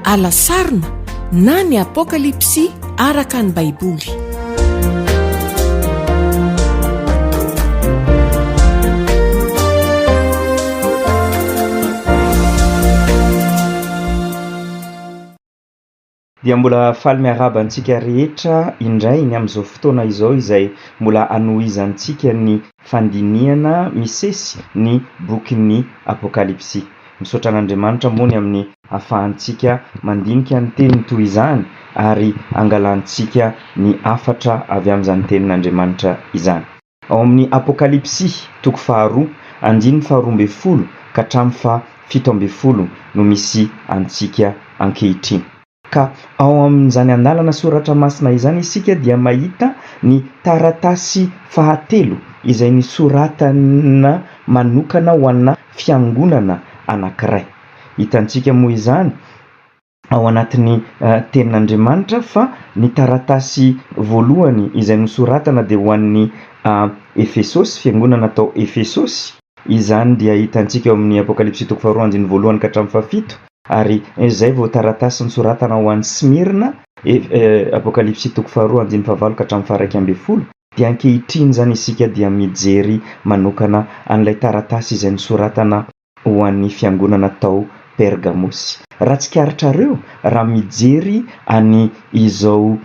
Alasarona na ny Apokalypsy araka ny Baiboly. Dia mbola faly miarahaba antsika rehetra indray ny amin'izao fotoana izao izay mbola hanohizantsika ny fandinihana misesy ny bokin'ny Apokalypsy. Misaotra an'Andriamanitra moa ny amin'ny ahafahantsika mandinika ny teniny toy izany ary angalantsika ny hafatra avy amin'izany tenin'Andriamanitra izany. Ao amin'ny Apokalypsy toko faharoa, andininy faharoa ambin'ny folo ka hatramin'ny faha 17 no misy antsika ankehitriny. Ka ao amin'izany andalana soratra masina izany isika dia mahita ny taratasy fahatelo izay nisoratana manokana ho ana fiangonana anankiray. Hitantsika moa izany ao anatin'ny tenin'Andriamanitra fa ny taratasy voalohany izay nosoratana dia ho an'ny Efesosy, fiangonana tao Efesosy. Izany dia hitantsika ao amin'ny Apokalypsy toko faharoa andininy voalohany ka hatramin'ny fahafito, ary izay vao taratasy nosoratana ho an'i Smyrna, Apokalypsy toko faharoa andininy fahavalo ka hatramin'ny faha-11. Dia ankehitriny izany isika dia mijery manokana an'ilay taratasy izay nosoratana ho an'ny fiangonana tao Pergamosy. Raha tsikaritrareo, raha mijery any izao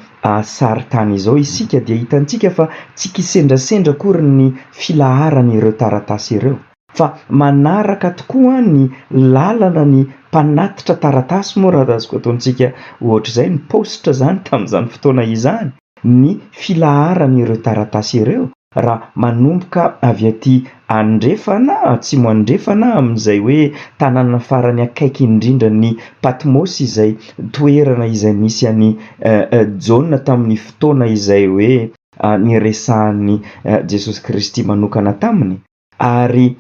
sarintany izao isika dia hitantsika fa tsy kisendrasendra akory ny filaharan'ireo taratasy ireo, fa manaraka tokoa ny lalana ny mpanatitra taratasy moa raha azoko ataontsika ohatr'izay, ny paositra izany tamin'izany fotoana izany, ny filaharan'ireo taratasy ireo raha manomboka avy aty andrefana, atsimo andrefana, amin'izay hoe tanàna farany akaiky indrindra ny Patmosy izay toerana izay nisy an'i Jaona tamin'ny fotoana izay hoe niresahan'i Jesosy Kristy manokana taminy. Ary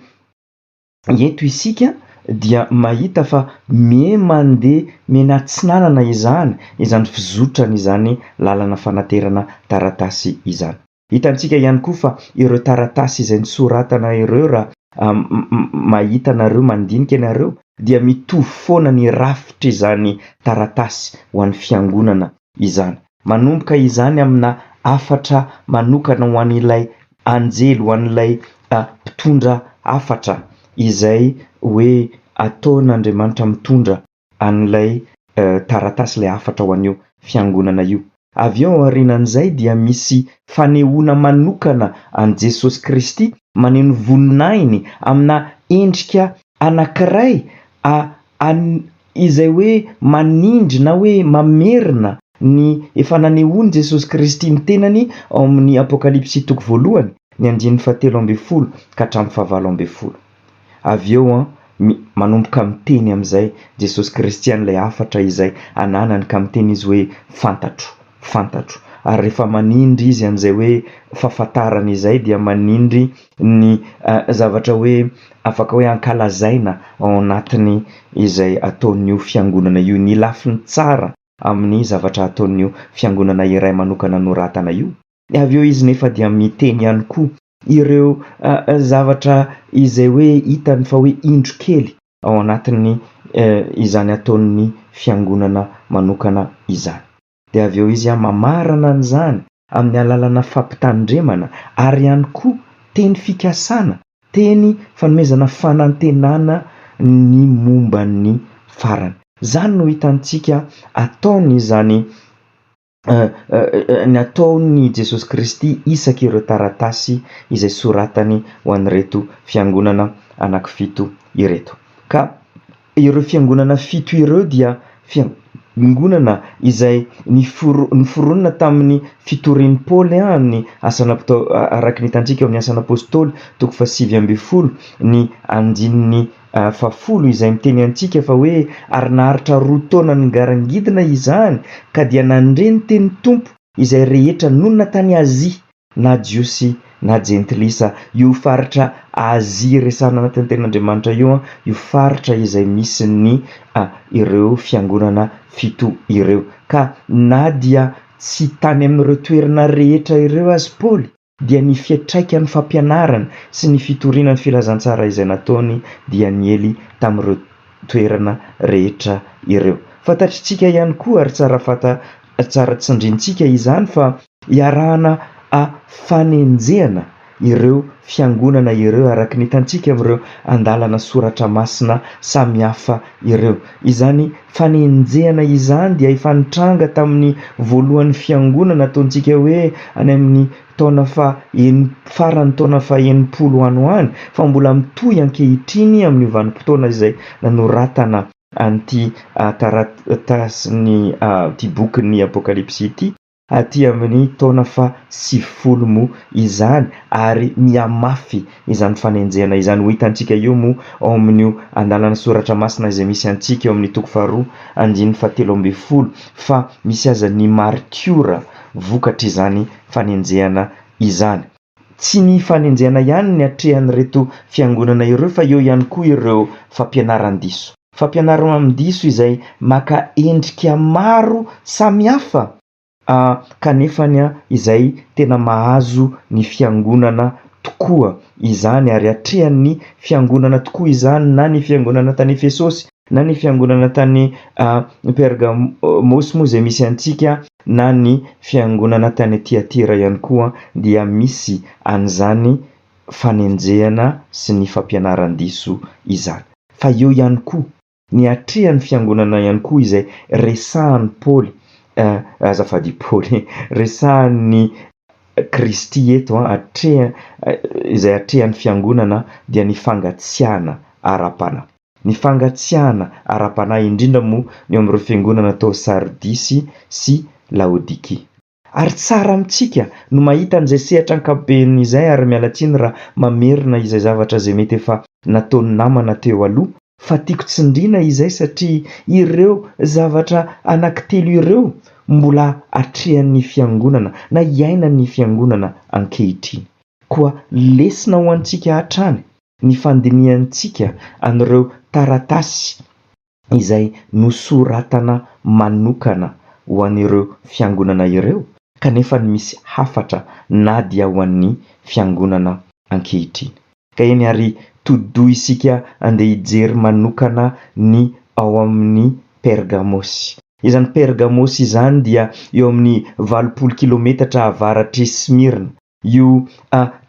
eto isika dia mahita fa miha mandeha mianatsinanana izany, izany fizotrany izany lalana fanaterana taratasy izany. Hitantsika ihany koa fa ireo taratasy izay nosoratana ireo raha mahita anareo, mandinika ianareo dia mitovy foana ny rafitr'izany taratasy ho an'ny fiangonana izany. Manomboka izany amina hafatra manokana ho an'ilay anjely, ho an'ilay mpitondra hafatra izay hoe ataon'Andriamanitra mitondra an'ilay taratasy, ilay hafatra ho an'io fiangonana io. Avy eo aorianan'izay dia misy fanehoana manokana an'i Jesosy Kristy maneho ny voninahiny amina endrika anankiray izay hoe manindry na hoe mamerina ny efa nanehoan'i Jesosy Kristy ny tenany ao amin'ny Apokalypsy toko voalohany, ny andininy fahatelo ambin'ny folo ka hatramin'ny fahavalo ambin'ny folo. Avy eo an, manomboka miteny amin'izay Jesosy Kristy an'ilay hafatra izay ananany ka miteny Izy hoe fantatro, fantatro. Ary rehefa manindry Izy an'izay hoe fahafantarana izay dia manindry ny zavatra hoe afaka hoe ankalazaina ao anatiny izay ataon'io fiangonana io, ny lafiny tsara amin'ny zavatra ataon'io fiangonana iray manokana noratana io. Avy eo izy nefa dia miteny ihany koa ireo zavatra izay hoe hitany fa hoe indro kely ao anatin'ny izany ataon'ny fiangonana manokana izany. Dia avy eo izy mamarana an'izany amin'ny alalana fampitandremana ary ihany koa teny fikasana, teny fanomezana fanantenana ny momba ny farany. Izany no hitantsika ataon'izany ny ataon'i Jesosy Kristy isaky ireo taratasy izay soratany ho an'ireto fiangonana anankifito ireto. Ka ireo fiangonana fito ireo dia fiangonana izay niforonina tamin'ny fitorian'i Paoly ny asan'apo-, araka ny hitantsika eo amin'ny asan'apôstôly toko faha-19 ny andininy fahafolo izay miteny antsika fa hoe ary naharitra roa taona ningarangidina izany ka dia nandre ny tenin'ny Tompo izay rehetra nonina tany Azia na Jiosy na Jentilisa. Io faritra Azia resahana anatin'ny tenin'Andriamanitra io, io faritra izay misy ny ireo fiangonana fito ireo. Ka na dia tsy tany amin'ireo toerana rehetra ireo azy Paoly dia ny fiantraikan'ny fampianarana sy ny fitoriana ny filazantsara izay nataony dia niely tamin'ireo toerana rehetra ireo. Fantatritsika ihany koa ary tsara fanta tsara tsindrintsika izany fa iarahana a fanenjehana ireo fiangonana ireo araka ny hitantsika amin'ireo andalana soratra masina samihafa ireo. Izany fanenjehana izany dia efa nitranga tamin'ny voalohan'ny fiangonana ataontsika hoe any amin'ny taona faha eni- faran'ny taona faha 60 any ho any fa mbola mitohy ankehitriny amin'io vanim-potoana izay nanoratana an'ity taratasin'ny ity bokin'ny Apokalypsy ity aty amin'ny taona faha 90 moa izany ary mihamafy izany fanenjehana izany. Ho hitantsika eo moa ao amin'io andalana soratra masina izay misy antsika eo amin'ny toko faharoa andininy faha 13 fa misy aza ny maritiora vokatr'izany fanenjehana izany. Tsy ny fanenjehana ihany ny atrehan'ireto fiangonana ireo fa eo ihany koa ireo fampianaran-diso. Fampianaran-diso izay maka endrika maro samihafa kanefa izay tena mahazo ny fiangonana tokoa izany ary atrehan'ny fiangonana tokoa izany na ny fiangonana tany Efesosy na ny fiangonana tany Pergamosy moa izay misy antsika na ny fiangonana tany Tiatira ihany koa dia misy an'izany fanenjehana sy ny fampianaran-diso izany. Fa eo ihany koa ny atrehan'ny fiangonana ihany koa izay resahan'i Paoly, azafady i Paoly, resahan'i Kristy eto, atreha izay atrehan'ny fiangonana dia ny fangatsiahana ara-panahy. Ny fangatsiahana ara-panahy indrindra moa ny eo amin'ireo fiangonana tao Sardisy sy Laodikia. Ary tsara amintsika no mahita an'izay sehatra ankapobeny izay ary miala tsiny raha mamerina izay zavatra izay mety efa nataon'ny namana teo aloha fa tiako tsindriana izay satria ireo zavatra anankitelo ireo mbola atrehan'ny fiangonana na iainan'ny fiangonana ankehitriny. Koa lesona ho antsika hatrany ny fandinihantsika an'ireo taratasy izay nosoratana manokana ho an'ireo fiangonana ireo kanefa misy hafatra na dia ho an'ny fiangonana ankehitriny. Ka eny ary todiho isika andeha hijery manokana ny ao amin'ny Pergamosy. Izany Pergamosy izany dia eo amin'ny 80 kilometatra avaratr'i Smyrna. Io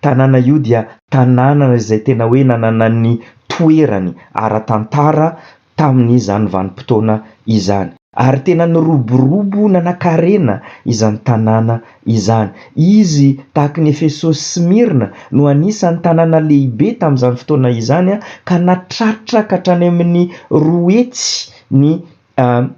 tanàna io dia tanàna izay tena hoe nanana ny toerany ara-tantara tamin'izany vanim-potoana izany. Ary tena niroborobo nanankarena izany tanàna izany. Izy tahaky ny Efesosy sy Smyrna no anisan'ny tanàna lehibe tamin'izany fotoana izany ka natratra ka hatrany amin'ny 200 ny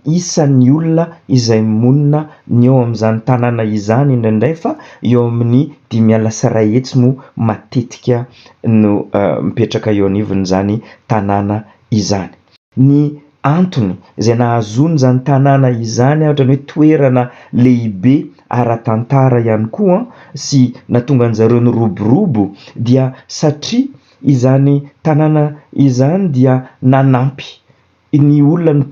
isan'ny olona izay monina ny eo amin'izany tanàna izany indraindray fa eo amin'ny 150 moa matetika no mipetraka eo anivon'izany tanàna izany. Ny antony izay nahazoany izany tanàna izany ohatran'ny hoe toerana lehibe ara-tantara ihany koa sy nahatonga an'zareo niroborobo dia satria izany tanàna izany dia nanampy ny olona ny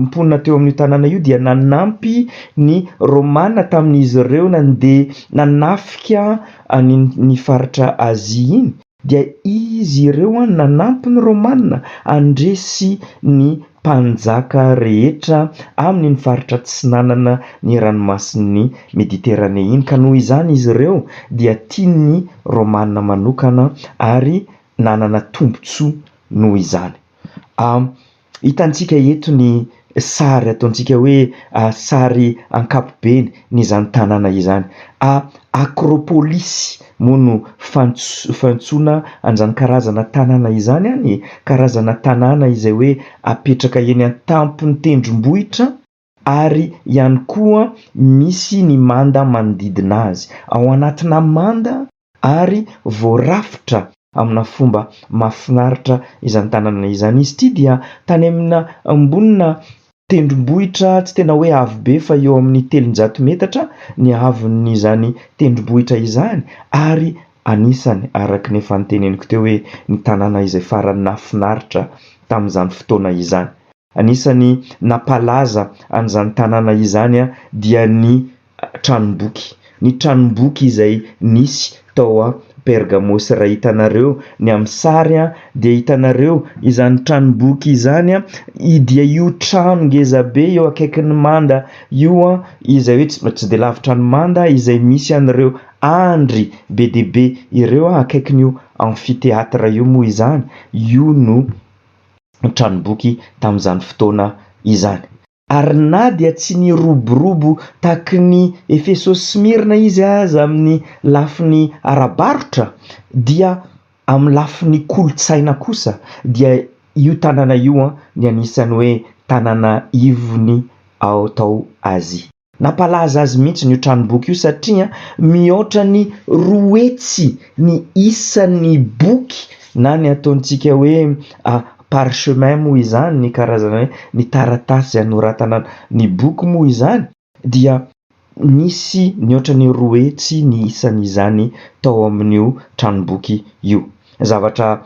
mponina teo amin'io tanàna io dia nanampy ny Romana tamin'izy ireo nandeha nanafika ny faritra Azia iny dia izy ireo nanampy ny Romana handresy ny mpanjaka rehetra amin'ny faritra atsinanana ny ranomasin'ny Mediterane iny ka noho izany izy ireo dia tian'ny Romana manokana ary nanana tombontsoa noho izany. Hitantsika eto ny sary ataontsika hoe sary ankapobeny ny izany tanàna izany. Akropolisy moa no fantsoana an'izany karazana tanàna izany, ny karazana tanàna izay hoe apetraka eny an-tampon'ny tendrombohitra ary ihany koa misy ny manda manodidina azy. Ao anatina manda ary voarafitra amina fomba mahafinaritra izany tanàna izany. Izy ity dia tany amina ambonina tendrombohitra tsy tena hoe avo be fa eo amin'ny 300 metatra ny haavon'izany tendrombohitra izany ary anisany araka ny efa noteneniko teo hoe ny tanàna izay farany nahafinaritra tamin'izany fotoana izany. Anisany nampalaza an'izany tanàna izany dia ny tranomboky. Ny tranomboky izay nisy tao. Pergamosy. Raha hitanareo ny amin'ny sary dia hitanareo izany tranomboky izany dia io trano ngezabe eo akaikin'ny manda io izay hoe tsy dia lavitra ny manda izay misy an'ireo andry be dia be ireo akaikin'io amphithéâtre io moa izany, io no tranomboky tamin'izany fotoana izany. Ary na dia tsy niroborobo tahaky ny Efesosy Smyrna izy aza amin'ny lafiny ara-barotra, dia amin'ny lafiny kolontsaina kosa dia io tanàna io ny anisan'ny hoe tanàna ivony ao tao Azia. Nampalaza azy mihitsy io tranomboky io satria mihoatra ny 200 ny isan'ny boky na ny ataontsika hoe parchemin moa izany, ny karazana hoe ny taratasy izay anoratana ny boky moa izany dia nisy nihoatra ny 200 ny isan'izany tao amin'io tranomboky io. Zavatra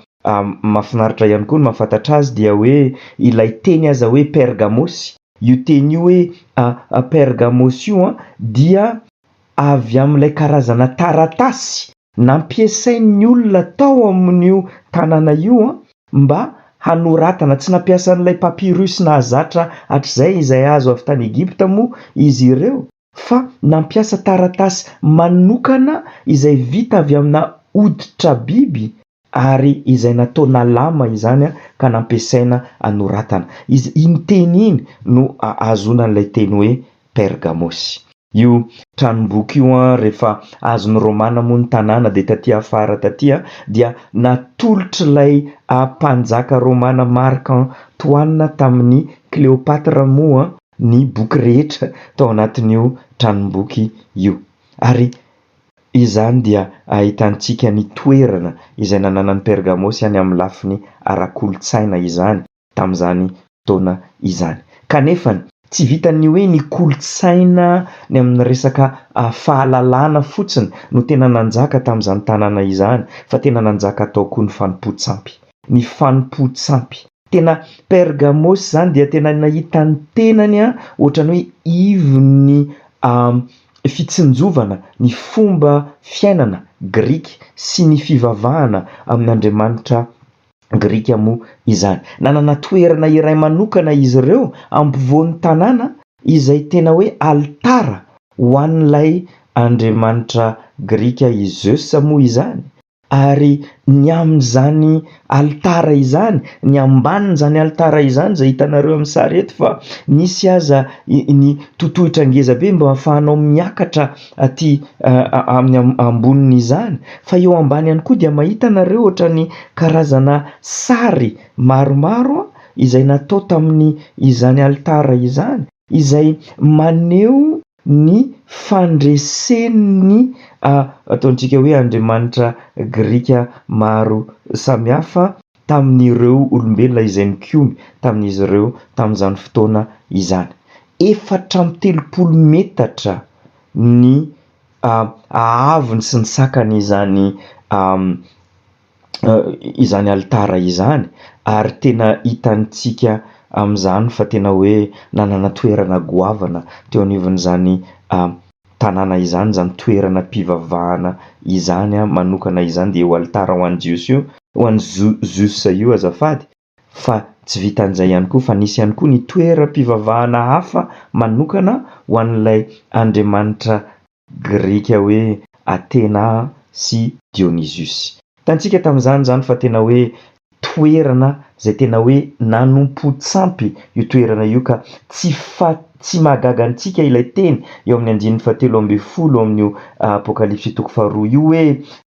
mahafinaritra ihany koa ny mahafantatra azy dia hoe ilay teny aza hoe Pergamosy, io teny io hoe Pergamosy io dia avy amin'ilay karazana taratasy nampiasain'ny olona tao amin'io tanàna io mba hanoratana, tsy nampiasa an'ilay papyrus nahazatra hatrizay izay azo avy tany Egypta moa izy ireo fa nampiasa taratasy manokana izay vita avy amina hoditra biby ary izay natao nalama izany ka nampiasaina hanoratana. Izy iny teny iny no ahazoana an'ilay teny hoe Pergamosy. Io tranomboky io rehefa azon'ny Romana moa ny tanàna dia taty afara taty dia natolotr'ilay mpanjaka Romana Marc Antoine tamin'i Cléopâtre moa ny boky rehetra tao anatin'io tranomboky io. Ary izany dia ahitantsika ny toerana izay nananan'i Pergamosy any amin'ny lafiny ara-kolontsaina izany tamin'izany fotoana izany. Kanefa tsy vitan'ny hoe ny kolontsaina ny amin'ny resaka fahalalana fotsiny no tena nanjaka tamin'izany tanàna izany fa tena nanjaka tao koa ny fanompoan-tsampy. Ny fanompoan-tsampy. Tena Pergamosy izany dia tena nahita ny tenany ohatran'ny hoe ivon'ny fitsinjovana ny fomba fiainana grika sy ny fivavahana amin'Andriamanitra grika moa izany. Nanana toerana iray manokana izy ireo ampovoan'ny tanàna izay tena hoe alitara ho an'ilay andriamanitra grika i Zeus moa izany. Ary ny amin'izany alitara izany, ny ambanin'izany alitara izany izay hitanareo amin'ny sary eto fa nisy aza ny totohitra ngeza be mba ahafahanao miakatra aty amin'ny ambonin'izany. Fa eo ambany ihany koa dia mahita nareo ohatran'ny karazana sary maromaro izay natao tamin'ny izany alitara izany, izay maneho ny fandresen'ny ataontsika hoe andriamanitra grika maro samihafa tamin'ireo olombelona izay nikomy tamin'izy ireo tamin'izany fotoana izany. 34 metatra ny haavony sy ny sakany izany izany alitara izany ary tena hitantsika amin'izany fa tena hoe nanana toerana goavana teo anivon'izany tanàna izany, izany toerana mpivavahana izany manokana izany dia io alitara ho an'i Jiosy io, ho an'i Zeus io azafady, fa tsy vitan'izay ihany koa fa nisy ihany koa ny toeram-pivavahana hafa manokana ho an'ilay andriamanitra grika hoe Athena sy Dionysus. Hitantsika tamin'izany izany fa tena hoe toerana izay tena hoe nanompoan-tsampy io toerana io ka tsy fa tsy mahagaga antsika ilay teny eo amin'ny andininy fahatelo ambin'ny folo amin'io Apokalypsy toko faharoa io hoe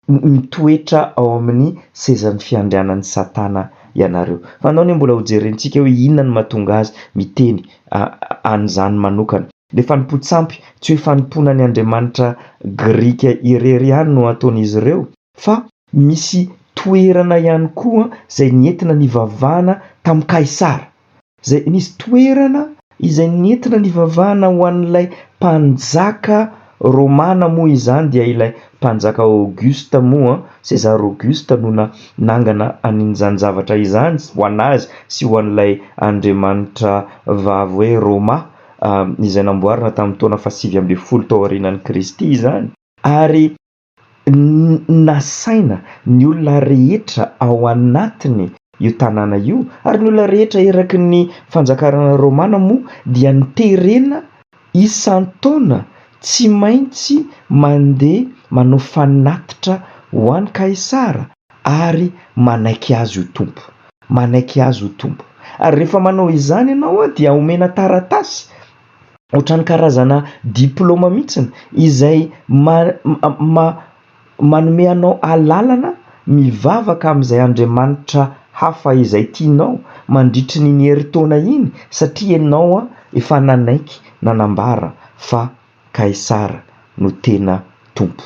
mitoetra ao amin'ny sezan'ny fiandrianan'i Satana ianareo. Fa andao anie mbola hojerentsika hoe inona no mahatonga azy miteny an'izany manokana. Ilay fanompoan-tsampy, tsy hoe fanompoana ny andriamanitra grika irery ihany no ataon'izy ireo, fa misy toerana ihany koa izay nentina nivavahana tamin'i Kaisara. Izay nisy toerana izay nentina nivavahana ho an'ilay mpanjaka romana moa izany dia ilay mpanjaka Auguste moa, César Auguste no nanangana an'izany zavatra izany ho an'azy sy ho an'ilay andriamanitra vavy hoe Roma izay namboarina tamin'ny taona fahasivy ambin'ny folo tao aorianan'i Kristy izany. Ary. Nasaina ny olona rehetra ao anatiny io tanàna io ary ny olona rehetra eraky ny fanjakarana romana moa dia noterena isan-taona tsy maintsy mandeha manao fanatitra ho an'i Kaisara ary manaiky azy ho tompo. Manaiky azy ho tompo. Ary rehefa manao izany ianao dia omena taratasy ohatran'ny karazana diplaoma mihitsiny izay manome anao alalana mivavaka amin'izay Andriamanitra hafa izay tianao mandritry ny iny herintaona iny satria ianao efa nanaiky nanambara fa Kaisara no tena Tompo.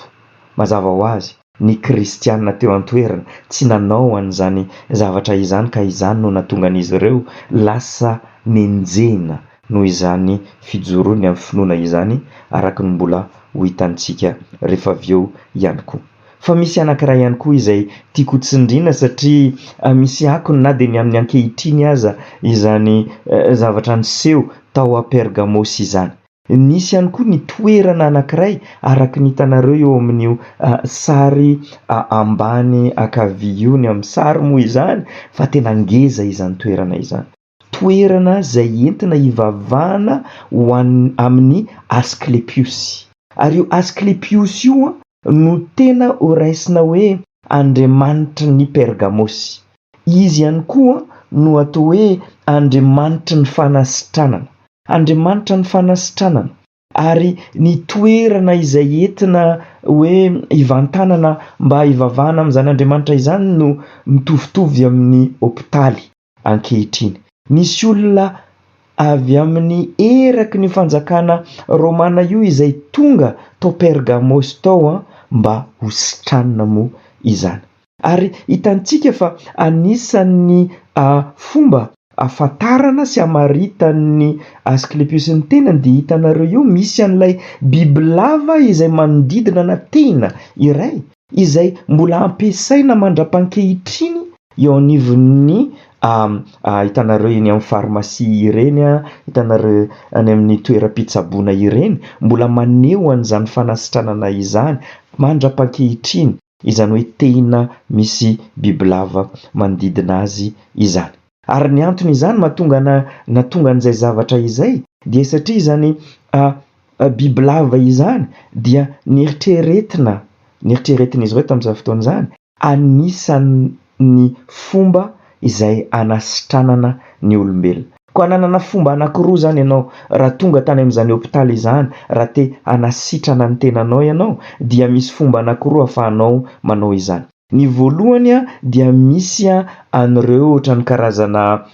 Mazava ho azy, ny kristiana teo an-toerana tsy nanao an'izany zavatra izany ka izany no nahatonga an'izy ireo lasa nenjehina noho izany fijoroany amin'ny finoana izany araka ny mbola ho hitantsika rehefa avy eo ihany koa. Fa misy anankiray ihany koa izay tiako ho tsindriana satria misy akony na dia ny amin'ny ankehitriny aza izany zavatra niseho tao Pergamosy izany. Nisy ihany koa ny toerana anankiray araka ny hitanareo eo amin'io sary ambany ankavia io, ny amin'ny sary moa izany fa tena ngeza izany toerana izany. Toerana izay entina hivavahana ho an'ny amin'i Asklepiosy. Ary io Asklepiosy io no tena ho raisina hoe andriamanitry ny Pergamosy. Izy ihany koa no atao hoe andriamanitry ny fanasitranana. Andriamanitra ny fanasitranana ary ny toerana izay entina hoe hivantanana mba hivavahana amin'izany Andriamanitra izany no mitovitovy amin'ny hopitaly ankehitriny. Nisy olona avy amin'ny eraky ny fanjakana romana io izay tonga tao Pergamosy tao mba ho sitranina moa izany. Ary hitantsika fa anisan'ny fomba ahafantarana sy hamaritan'ny Asclepius ny tenany dia hitanareo eo misy an'ilay bibilava izay manodidina ana tehina iray izay mbola ampiasaina mandra-pankehitriny eo anivon'ny hitanareo eny amin'ny farmasia ireny, hitanareo any amin'ny toeram-pitsaboana ireny, mbola maneho an'izany fanasitranana izany mandra-pankehitriny. Izany hoe tehina misy bibilava manodidina azy izany. Ary ny antony izany mahatonga ana nahatonga an'izay zavatra izay dia satria izany bibilava izany dia neritreretina, neritreretin'izy ireo tamin'izany fotoana izany, anisan'ny fomba izay hanasitranana ny olombelona. Koa nanana fomba anankiroa izany ianao raha tonga tany amin'izany hopitaly izany, raha te hanasitrana ny tenanao ianao dia misy fomba anankiroa ahafahanao manao izany. Ny voalohany dia misy an'ireo ohatran'ny karazana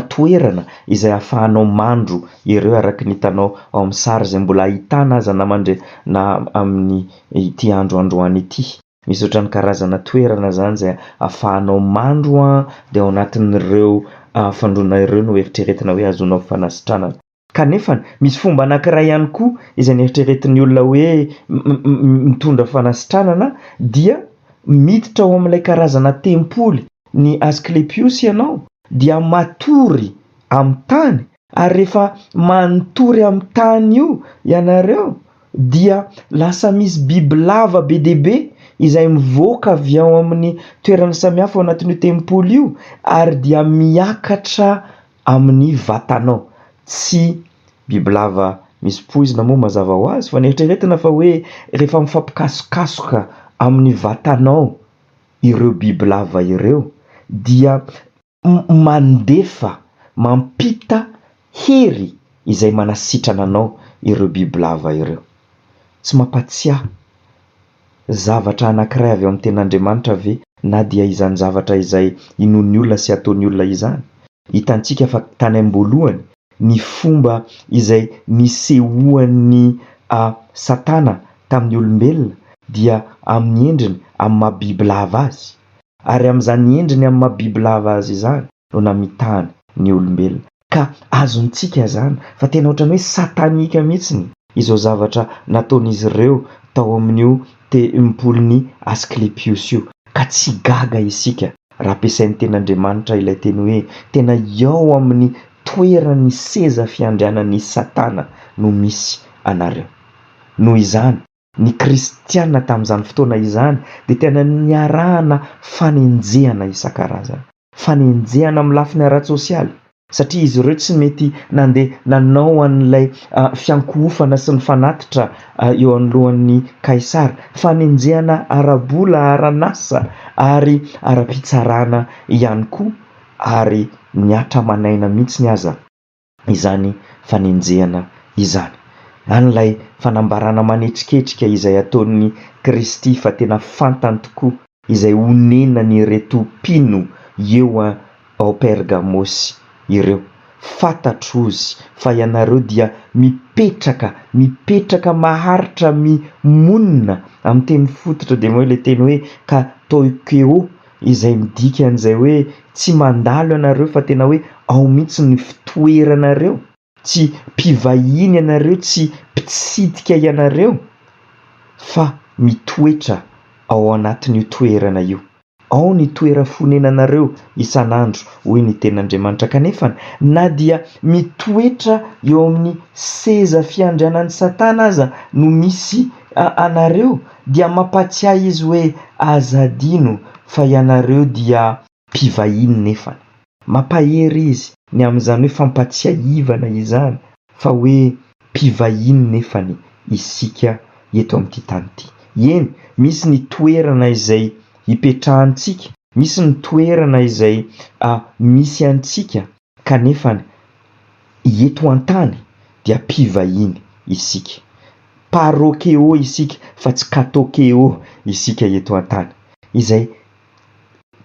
toerana izay ahafahanao mandro ireo araka ny hitanao ao amin'ny sary izay mbola ahitana aza na mandre na amin'ity andro androany ity. Misy ohatran'ny karazana toerana zany izay ahafahanao mandro an, dia ao anatin'ireo fandroana ireo no eritreretina hoe ahazoanao fanasitranana. Kanefa misy fomba anankiray ihany koa izay neritreretin'ny olona hoe mitondra fanasitranana dia miditra ao amin'ilay karazana tempoly ny Asklepiosy ianao dia matory amin'ny tany ary rehefa manotory amin'ny tany io ianareo dia lasa misy bibilava be dia be izay mivoaka avy ao amin'ny toerana samihafa ao anatin'io tempoly io ary dia miakatra amin'ny vatanao. Tsy bibilava misy poizina moa mazava ho azy fa neritreretina fa hoe rehefa mifampikasokasoka amin'ny vatanao ireo bibilava ireo dia mandefa, mampita hery izay manasitrana anao ireo bibilava ireo. Tsy mampatsiahy zavatra anankiray avy ao amin'ny Tenin'Andriamanitra ve na dia izany zavatra izay inoan'ny olona sy ataon'ny olona izany? Hitantsika fa tany am-boalohany, ny fomba izay nisehoan'i Satana tamin'ny olombelona dia amin'ny endriny amin'ny maha bibilava azy. Ary amin'izany endriny amin'ny maha bibilava azy izany no namitahany ny olombelona. Ka azontsika izany fa tena ohatran'ny hoe satanika mihitsiny izao zavatra nataon'izy ireo tao amin'io tempolin'i Asklepiosy io. Ka tsy gaga isika raha ampiasain'ny Tenin'Andriamanitra ilay teny hoe tena ao amin'ny toeran'ny seza fiandrianan'i Satana no misy anareo. Noho izany. Ny kristiana tamin'izany fotoana izany dia tena niarahana fanenjehana isan-karazany. Fanenjehana amin'ny lafiny ara-tsosialy, satria izy ireo tsy mety nandeha nanao an'ilay fiankohofana sy ny fanatitra eo anoloan'ny Kaisara. Fanenjehana ara-bola, ara-nasa ary ara-pitsarana ihany koa, ary nihatra aman'aina mihitsy aza izany fanenjehana izany. Any ilay fanambarana manetriketrika izay ataon'i Kristy fa tena fantany tokoa izay honenan'ireto mpino eo ao Pergamosy ireo. Fantatro hozy fa ianareo dia mipetraka, mipetraka maharitra mi-monina, amin'ny teny fototra dia hoe ilay teny hoe katoikeo izay midika an'izay hoe tsy mandalo ianareo fa tena hoe ao mihitsy ny fitoeranareo, tsy mpivahiny ianareo, tsy mpitsidika ianareo fa mitoetra ao anatin'io toerana io. Ao ny toera-fonenanareo isan'andro, hoy ny Tenin'Andriamanitra. Kanefa na dia mitoetra eo amin'ny seza fiandrianan'i Satana aza no misy anareo, dia mampatsiahy izy hoe, Aza adino fa ianareo dia mpivahiny nefany. Mampahery izy ny amin'izany hoe fampatsiahivana izany fa hoe mpivahiny nefany isika eto amin'ity tany ity. Eny, misy ny toerana izay ipetrahantsika, misy ny toerana izay misy antsika Kanefa eto an-tany dia mpivahiny isika. Parokeo isika fa tsy katokeo isika eto an-tany. Izay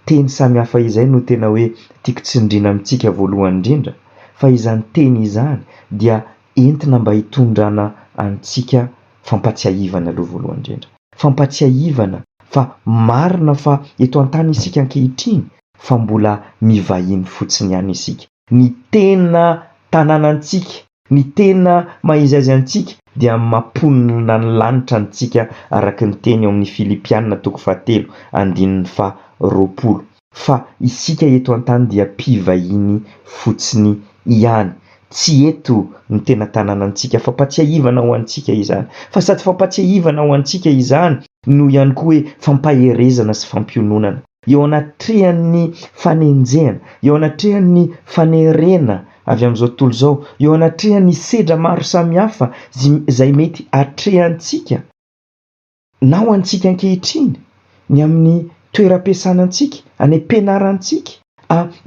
teny samihafa izay no tena hoe tiako tsindriana amintsika voalohany indrindra fa izany teny izany dia entina mba hitondrana antsika fampatsiahivana aloha voalohany indrindra. Fampatsiahivana fa marina fa eto an-tany isika ankehitriny fa mbola mivahiny fotsiny ihany isika. Ny tena tanànantsika, ny tena maha izy azy antsika dia mamponina ny lanitra antsika araka ny teny ao amin'ny Filipiana toko fahatelo andininy faha 20 fa isika eto an-tany dia mpivahiny fotsiny ihany. Tsy eto no tena tanànantsika. Fampatsiahivana ho antsika izany. Fa sady fampatsiahivana ho antsika izany no ihany koa hoe fampaherezana sy fampiononana. Eo anatrehan'ny fanenjehana, eo anatrehan'ny fanerena avy amin'izao tontolo izao, eo anatrehan'ny sedra maro samihafa izay mety atrehantsika, na ho antsika ankehitriny, ny amin'ny toeram-piasana antsika, any am-pianarantsika,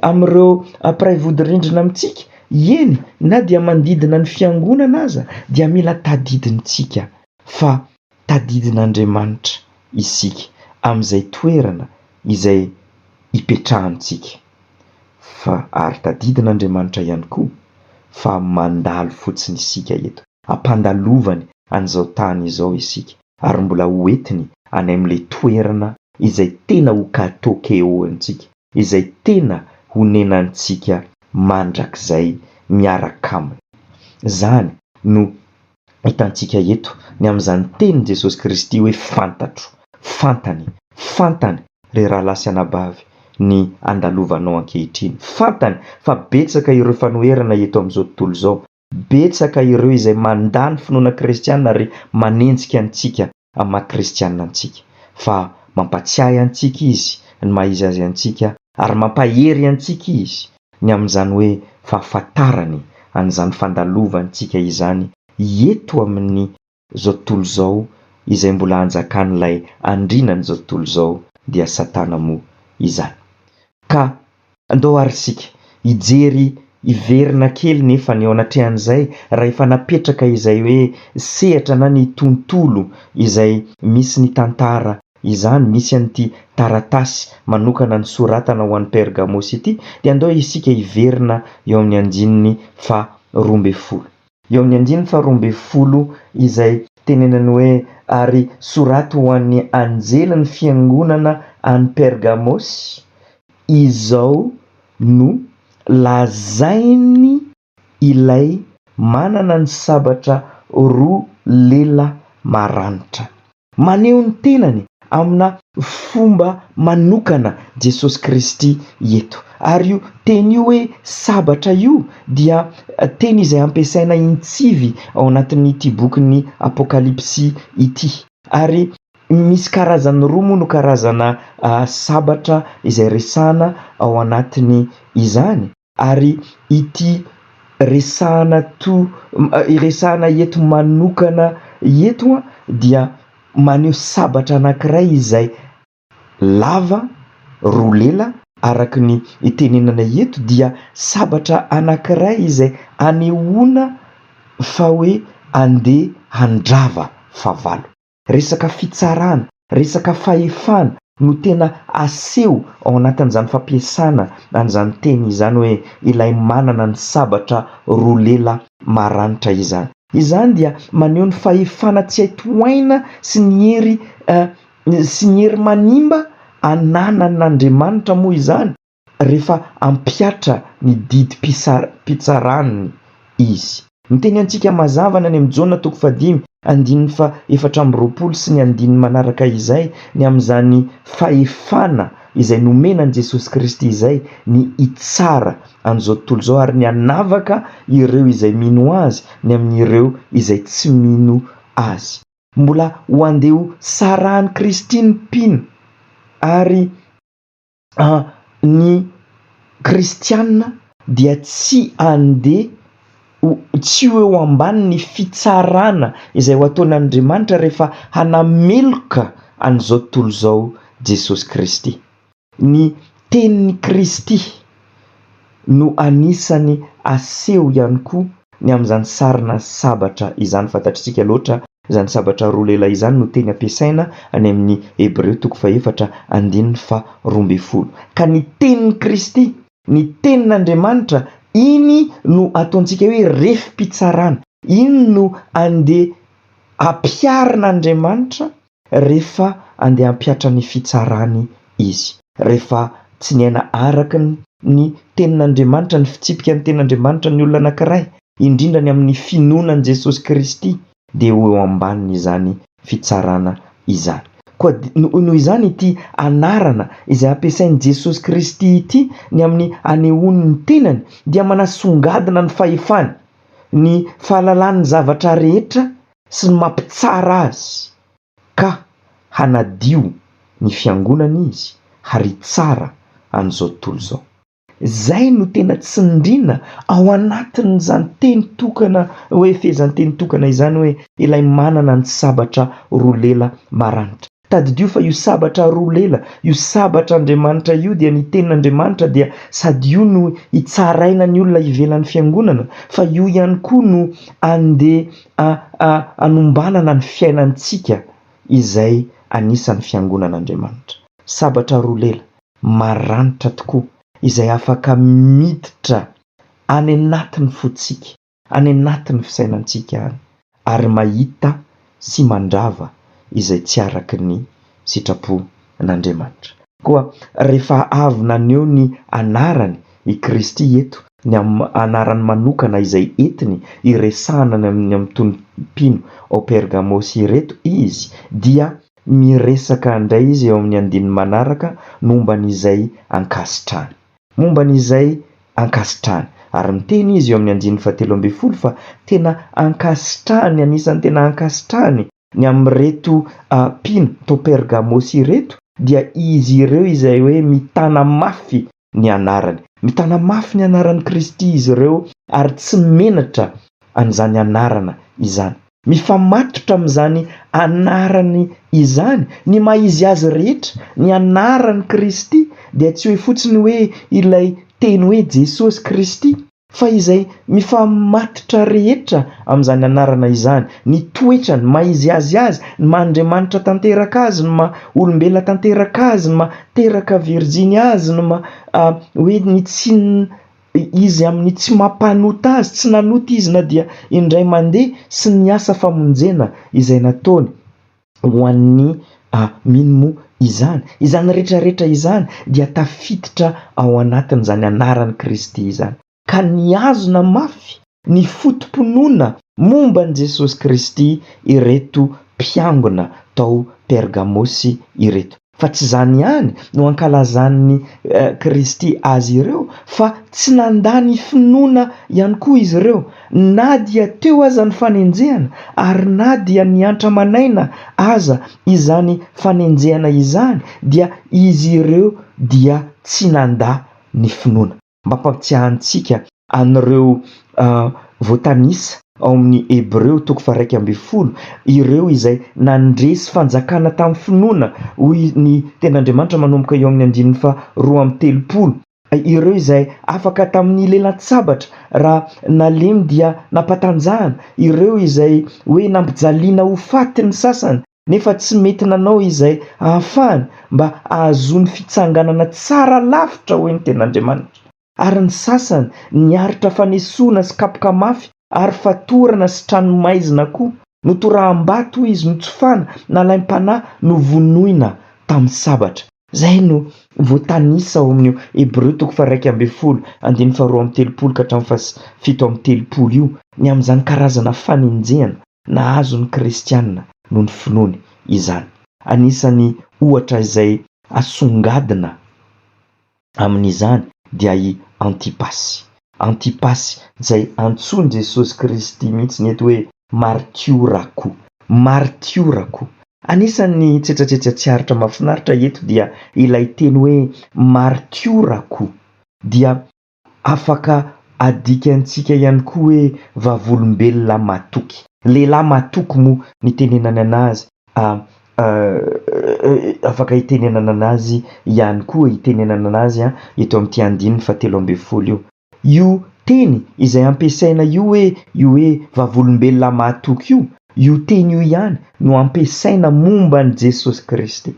amin'ireo mpiray vodirindrina amintsika, eny na dia manodidina ny fiangonana aza dia mila tadidintsika fa tadidin'Andriamanitra isika amin'izay toerana izay ipetrahantsika. Fa ary tadidin'Andriamanitra ihany koa fa mandalo fotsiny isika eto. Ampandalovany an'izao tany izao isika ary mbola ho entiny any amin'ilay toerana izay tena ho katokeoantsika, izay tena honenantsika mandrakizay miaraka aminy. Izany no hitantsika eto ny amin'izany tenin'i Jesosy Kristy hoe fantatro, fantany, fantany ry rahalahy sy anabavy ny andalovanao ankehitriny. Fantany fa betsaka ireo fanoherana eto amin'izao tontolo izao, betsaka ireo izay mandà ny finoana kristiana ary manenjika antsika amin'ny maha kristiana antsika. Fa mampatsiahy antsika Izy ny maha izy azy antsika ary mampahery antsika Izy ny amin'izany hoe fahafantarany an'izany fandalovantsika izany eto amin'ny izao tontolo izao izay mbola anjakan'ilay andrianan'izao tontolo izao dia satana moa izany. Ka andao ary isika hijery hiverina kely nefa ny eo anatrehan'izay raha efa napetraka izay hoe sehatra na ny tontolo izay misy ny tantara izany, misy an'ity taratasy manokana nosoratana ho an'i Pergamosy ity, dia andao isika hiverina eo amin'ny andininy faha 12. Eo amin'ny andininy faha 12 izay tenenany hoe, Ary soraty ho an'ny anjelin'ny fiangonana any Pergamosy, izao no lazainy ilay manana ny sabatra roa lela maranitra. Maneho ny tenany amina fomba manokana Jesosy Kristy eto. Ary io teny io hoe sabatra io dia teny izay ampiasaina intsivy ao anatin'ity bokin'ny Apokalypsy ity. Ary misy karazany roa moa no karazana sabatra izay resahana ao anatiny izany. Ary ity resahana to resahana eto manokana eto dia maneho sabatra anankiray izay lava, roa lela, araka ny itenenana eto dia sabatra anankiray izay anehoana fa hoe andeha handrava fahavalo. Resaka fitsarana, resaka fahefana no tena aseho ao anatin'izany fampiasana an'izany teny izany hoe ilay manana ny sabatra roa lela maranitra izany. Izany dia maneho ny fahefana tsy hay tohaina sy ny hery sy ny hery manimba ananan'Andriamanitra moa izany rehefa hampihatra ny didim-pitsarany izy. Miteny antsika mazava ny any amin'ny Jaona toko fahadimy andininy faha-24 sy ny andininy manaraka izay ny amin'izany fahefana izay nomena an'i Jesosy Kristy izay ny hitsara an'izao tontolo izao ary ny hanavaka ireo izay mino Azy ny amin'ireo izay tsy mino Azy. Mbola ho andeha ho sarahan'i Kristy ny mpino ary ny kristiana dia tsy andeha ho tsy ho eo ambanin'ny fitsarana izay ho ataon'Andriamanitra rehefa hanameloka an'izao tontolo izao Jesosy Kristy. Ny tenin'i Kristy no anisany aseho ihany koa ny amin'izany sarina sabatra izany. Fantatr'isika loatra izany sabatra roa lela izany no teny ampiasaina any amin'ny Hebreo toko fahefatra andininy faha-12. Ka ny tenin'i Kristy, ny tenin'Andriamanitra, iny no ataontsika hoe refim-pitsarana, iny no andeha ampiharin'Andriamanitra rehefa andeha hampihatra ny fitsarany izy. Rehefa tsy niaina araka ny tenin'Andriamanitra, ny fitsipika ny tenin'Andriamanitra ny olona anankiray, indrindra ny amin'ny finoana an'i Jesosy Kristy, dia ho eo ambanin'izany fitsarana izany. Koa noho izany ity anarana izay ampiasain'i Jesosy Kristy ity ny amin'ny anehoany ny tenany dia manasongadina ny fahefany, ny fahalalany ny zavatra rehetra sy ny mampitsara azy ka hanadio ny fiangonana izy ary hitsara an'izao tontolo izao. Izay no tena tsindriana ao anatin'izany teny tokana hoe fehezanteny tokana izany hoe ilay manana ny sabatra roa lela maranitra. Tadidio fa io sabatra roa lela, io sabatr'Andriamanitra io dia ny tenin'Andriamanitra dia sady io no hitsaraina ny olona ivelan'ny fiangonana fa io ihany koa no andeha hanombanana ny fiainantsika izay anisan'ny fiangonan'Andriamanitra. Sabatra roa lela, maranitra tokoa, izay afaka miditra any anatin'ny fontsika. any anatin'ny fisainantsika any ary mahita sy mandrava izay tsy araka ny sitrapon'Andriamanitra. Koa rehefa avy naneho ny anarany i Kristy eto, ny amin'ny anarany manokana izay entiny hiresahana ny amin'ny amin'itony mpino ao Pergamosy ireto Izy, dia miresaka indray Izy eo amin'ny andininy manaraka momba an'izay ankasitrahany. Momba ny izay ankasitrahany. Ary miteny izy eo amin'ny andininy fahatelo ambin'ny folo fa tena ankasitrahany, anisan'ny tena ankasitrahany ny amin'ireto mpino tao Pergamosy ireto dia izy ireo izay hoe mitana mafy ny anarany. Mitana mafy ny anaran'i Kristy izy ireo ary tsy menatra an'izany anarana izany. Mifamatotra amin'izany anarany izany ny maha izy azy rehetra, ny anaran'i Kristy dia tsy hoe fotsiny hoe ilay teny hoe Jesosy Kristy, fa izay mifamatotra rehetra amin'izany anarana izany, ny toetrany, ny maha izy azy azy, ny maha Andriamanitra tanteraka azy, ny maha olombelona tanteraka azy, ny maha teraka virjiny azy, ny maha hoe ny tsy Izy amin'ny tsy mampanota azy, tsy nanota izy na dia indray mandeha sy ny asa famonjena izay nataony ho an'ny mino moa izany. Izany rehetra rehetra izany dia tafiditra ao anatin'izany anaran'i Kristy izany. Ka nihazona mafy ny foto-pinoana momba an'i Jesosy Kristy ireto mpiangona tao Pergamosy ireto. Fa tsy izany ihany no ankalazan'i Kristy azy ireo fa tsy nandà ny finoana ihany koa izy ireo na dia teo aza ny fanenjehana ary na dia niantra aman'aina aza izany fanenjehana izany dia izy ireo dia tsy nandà ny finoana. Mampahatsiahy antsika an'ireo voatanisa ao amin'ny Hebreo toko faha-11, ireo izay nandresy fanjakana tamin'ny finoana, hoy ny tenin'Andriamanitra manomboka eo amin'ny andininy faha-32, ireo izay afaka tamin'ny lelan-tsabatra raha nalemy dia nampatanjahana, ireo izay hoe nampijaliana ho faty ny sasany nefa tsy mety nanao izay ahafahany mba hahazoany fitsanganana tsara lavitra, hoy ny tenin'Andriamanitra. Ary ny sasany niaritra fanesoana sy kapoka mafy ary fatorana sy tranomaizina koa. Notoraham-bato izy, notsofana, nalaim-panahy, novonoina tamin'ny sabatra. Izay no voatanisa ao amin'io Hebreo toko faha-11 andininy faha-32 ka hatramin'ny faha-37 io, ny amin'izany karazana fanenjehana nahazo ny kristiana noho ny finoany izany. Anisan'ny ohatra izay asongadina amin'izany dia i Antipasy. Antipasy izay antsoin'i Jesosy Kristy mihitsy eto hoe martiorako. Martiorako. Anisan'ny tsetsatsetsa tsy aritra mahafinaritra eto dia ilay teny hoe martiorako dia Afaka adikantsika ihany koa hoe vavolombelona matoky. Lehilahy matoky moa ny itenenana anazy, afaka itenenana anazy ihany koa itenenana anazy eto amin'ity andininy fahatelo ambin'ny folo io. Io teny izay ampiasaina io hoe io hoe vavolombelona mahatoky io, io teny io ihany no ampiasaina momba an'i Jesosy Kristy.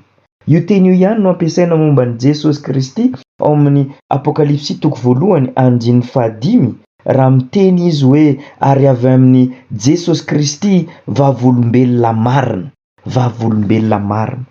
Io teny io ihany no ampiasaina momba an'i Jesosy Kristy ao amin'ny Apokalypsy toko voalohany andininy fahadimy raha miteny izy hoe ary avy amin'i Jesosy Kristy vavolombelona marina. Vavolombelona marina.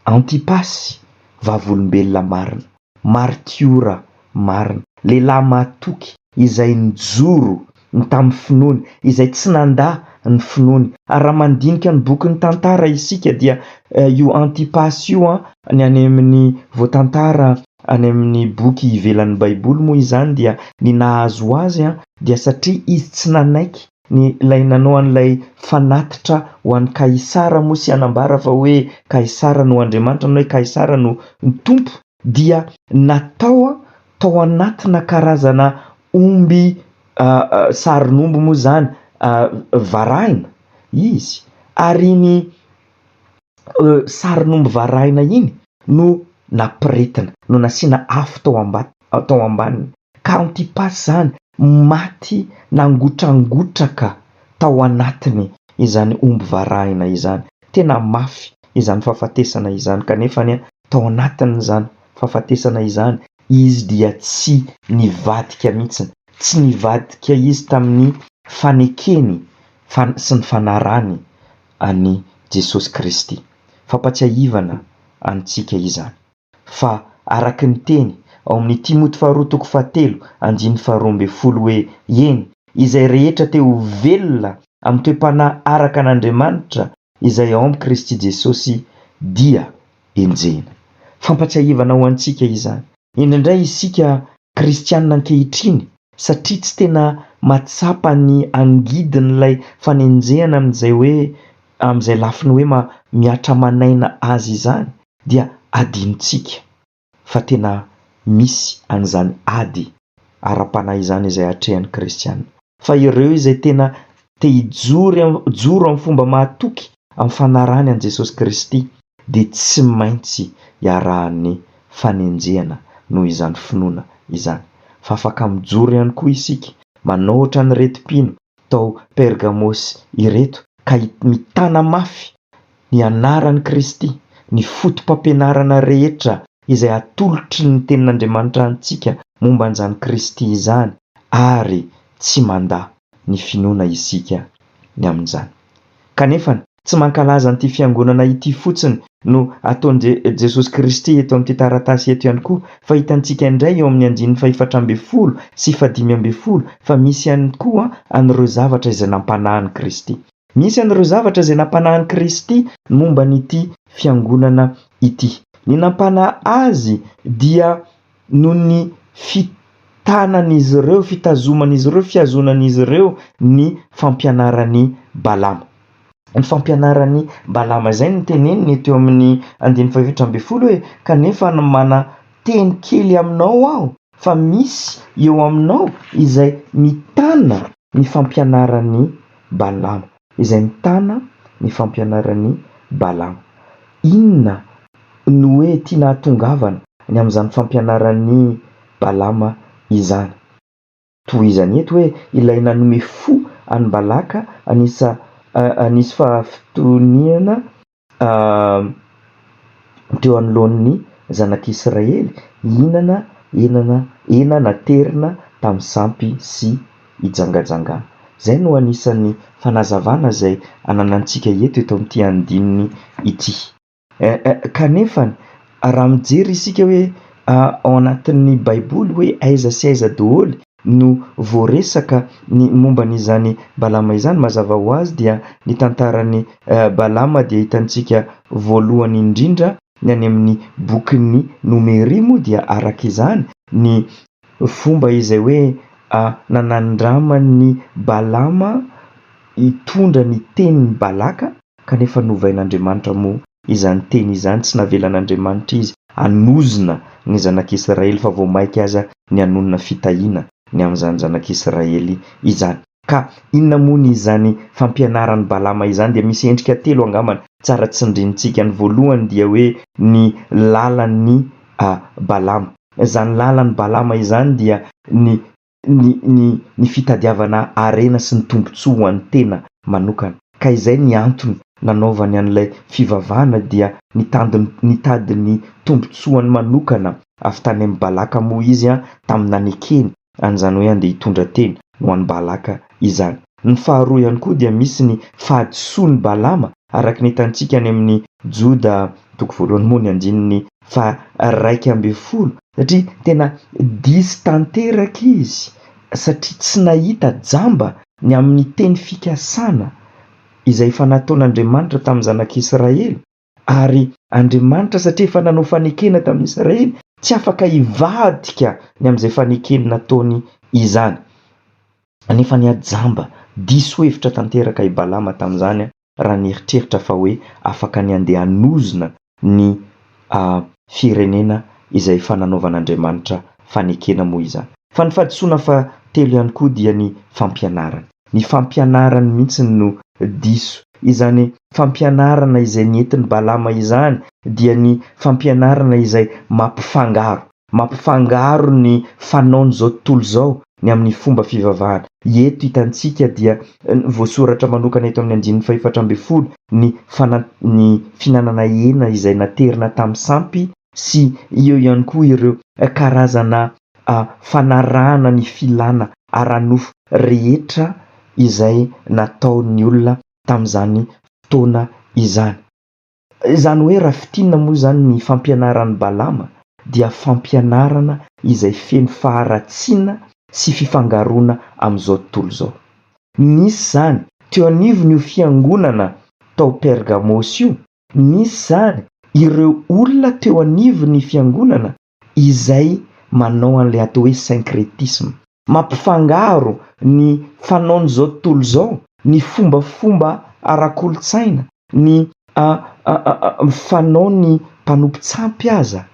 Antipasy, vavolombelona marina. Martiora marina. Lehilahy mahatoky izay nijoro ny tamin'ny finoany, izay tsy nandà ny finoany. Ary raha mandinika ny bokin'ny tantara isika dia io Antipasy io ny any amin'ny voatantara any amin'ny boky ivelan'ny baiboly moa izany dia ny nahazo azy dia satria izy tsy nanaiky ny ilay nanao an'ilay fanatitra ho an'i Kaisara moa sy hanambara fa hoe Kaisara no Andriamanitra na hoe Kaisara no Tompo dia natao tao anatina karazana omby sarin'omby moa izany varahina izy ary iny sarin'omby varahina iny no nampiretina, no nasiana afo tao amba- tao ambaniny ka Antipasy izany maty nangotrangotraka tao anatiny izany omby varahina izany. Tena mafy izany fahafatesana izany kanefa anie tao anatin'izany fahafatesana izany izy dia tsy nivadika mihitsy, tsy nivadika izy tamin'ny fanekeny sy ny fanarany an'i Jesosy Kristy. Fampatsiahivana antsika izany fa araka ny teny ao amin'ny Timoty faharoa toko fahatelo andininy faharoa ambin'ny folo hoe eny, izay rehetra te ho velona amin'ny toe-panahy araka an'Andriamanitra izay ao amin'i Kristy Jesosy dia enjehina. Fampatsiahivana ho antsika izany. Indraindray isika kristiana ankehitriny satria tsy tena mahatsapa ny angidin'ilay fanenjehana amin'izay hoe amin'izay lafiny hoe mihatra aman'aina azy izany dia adinontsika fa tena misy an'izany ady ara-panahy izany izay atrehan'ny kristiana. Fa ireo izay tena te hijory joro amin'ny fomba mahatoky amin'ny fanarahany an'i Jesosy Kristy dia tsy maintsy iarahan'ny fanenjehana noho izany finoana izany. Fa afaka mijoro ihany koa isika manao ohatran'ireto mpino tao Pergamosy ireto ka mitana mafy ny anaran'i Kristy, ny fotopampianarana rehetra izay atolotry ny Tenin'Andriamanitra antsika momba an'izany Kristy izany ary tsy mandà ny finoana isika ny amin'izany. Kanefa tsy mankalaza an'ity fiangonana ity fotsiny no ataon'i Jesosy Kristy eto amin'ity taratasy eto ihany koa fa hitantsika indray eo amin'ny andininy fahefatra ambin'ny folo sy fahadimy ambin'ny folo fa misy ihany koa an'ireo zavatra izay nampanahin'i Kristy. Misy an'ireo zavatra izay nampanahin'i Kristy momba an'ity fiangonana ity. Ny nampanahy azy dia noho ny fitanan'izy ireo, fitazoman'izy ireo, fihazonan'izy ireo ny fampianaran'i Balama. Ny fampianaran'i Balama izay no teneniny teo amin'ny andininy fahefatra ambin'ny folo hoe kanefa manan-teny kely aminao aho fa misy eo aminao izay mitana ny fampianaran'i Balama. Izay mitana ny fampianaran'i Balama. Inona no hoe tiana hahatongavana ny amin'izany fampianaran'i Balama izany? Tohizany eto hoe ilay nanome fo an'i Balaka hanisa hanisy fahafitoniana teo anoloan'ny zanak'Israely hihinana henana hena naterina tamin'ny sampy sy hijangajangana. Izay no anisan'ny fanazavana izay ananantsika eto eto amin'ity andininy ity. Kanefa raha mijery isika hoe ao anatin'ny baiboly hoe aiza sy aiza daholo no voaresaka ny momba an'izany Balama izany, mazava ho azy dia ny tantaran'i Balama dia hitantsika voalohany indrindra ny any amin'ny bokin'ny Nomery moa dia araka izany ny fomba izay hoe nanandraman'i Balama hitondra ny tenin'i Balaka kanefa novain'Andriamanitra moa izany teny izany, tsy navelan'Andriamanitra izy hanozona ny zanak'Israely fa vao mainka aza ny hanonona fitahiana ny amin'izany zanak'Israely izany. Ka inona moa ny izany fampianaran'i Balama izany? Dia misy endrika telo angambany tsara tsindrintsika. Ny voalohany dia hoe ny lalan'i Balama. Izany lalan'i Balama izany dia ny ny ny ny fitadiavana harena sy ny tombontsoa ho an'ny tena manokana. Ka izay ny antony nanaovany an'ilay fivavahana dia nitady nitady ny tombontsoany manokana avy tany amin'i Balaka moa izy tamin'ny nanekeny an'izany hoe andeha hitondra teny ho an'i Balaka izany. Ny faharoa ihany koa dia misy ny fahadisoan'i Balama araka ny hitantsika any amin'ny Joda toko voalohany moa ny andininy faha-11 satria tena diso tanteraka izy satria tsy nahita jamba ny amin'ny teny fikasana izay efa nataon'Andriamanitra tamin'ny zanak'Israely ary Andriamanitra satria efa nanao fanekena tamin'ny Israely tsy afaka hivadika ny amin'izay fanekeny nataony izany. Nefa ny jamba, diso hevitra tanteraka i Balama tamin'izany raha nieritreritra fa hoe afaka ny handeha hanozona ny firenena izay efa nanaovan'Andriamanitra fanekena moa izany. Fa ny fahadisoana fahatelo ihany koa dia ny fampianarana. Ny fampianarany mihitsy no diso. Izany fampianarana izay nentin'i Balama izany dia ny fampianarana izay mampifangaro. Mampifangaro ny fanaon'izao tontolo izao ny amin'ny fomba fivavahana. Eto hitantsika dia voasoratra manokana eto amin'ny andininy fahefatra ambin'ny folo ny fana- ny fihinanana hena izay naterina tamin'ny sampy sy eo ihany koa ireo karazana fanarahana ny filana ara-nofo rehetra izay nataon'ny olona tamin'izany fotoana izany. Izany hoe raha fintinina moa izany ny fampianaran'i Balama dia fampianarana izay feno faharatsiana sy fifangaroana amin'izao tontolo izao. Nisy izany teo anivon'io fiangonana tao Pergamosy io, nisy izany ireo olona teo anivon'ny fiangonana izay manao an'ilay atao hoe syncrétisme. Mampifangaro ny fanaon'izao tontolo izao, ny fombafomba ara-kolontsaina, ny fanaon'ny mpanompo-tsampy aza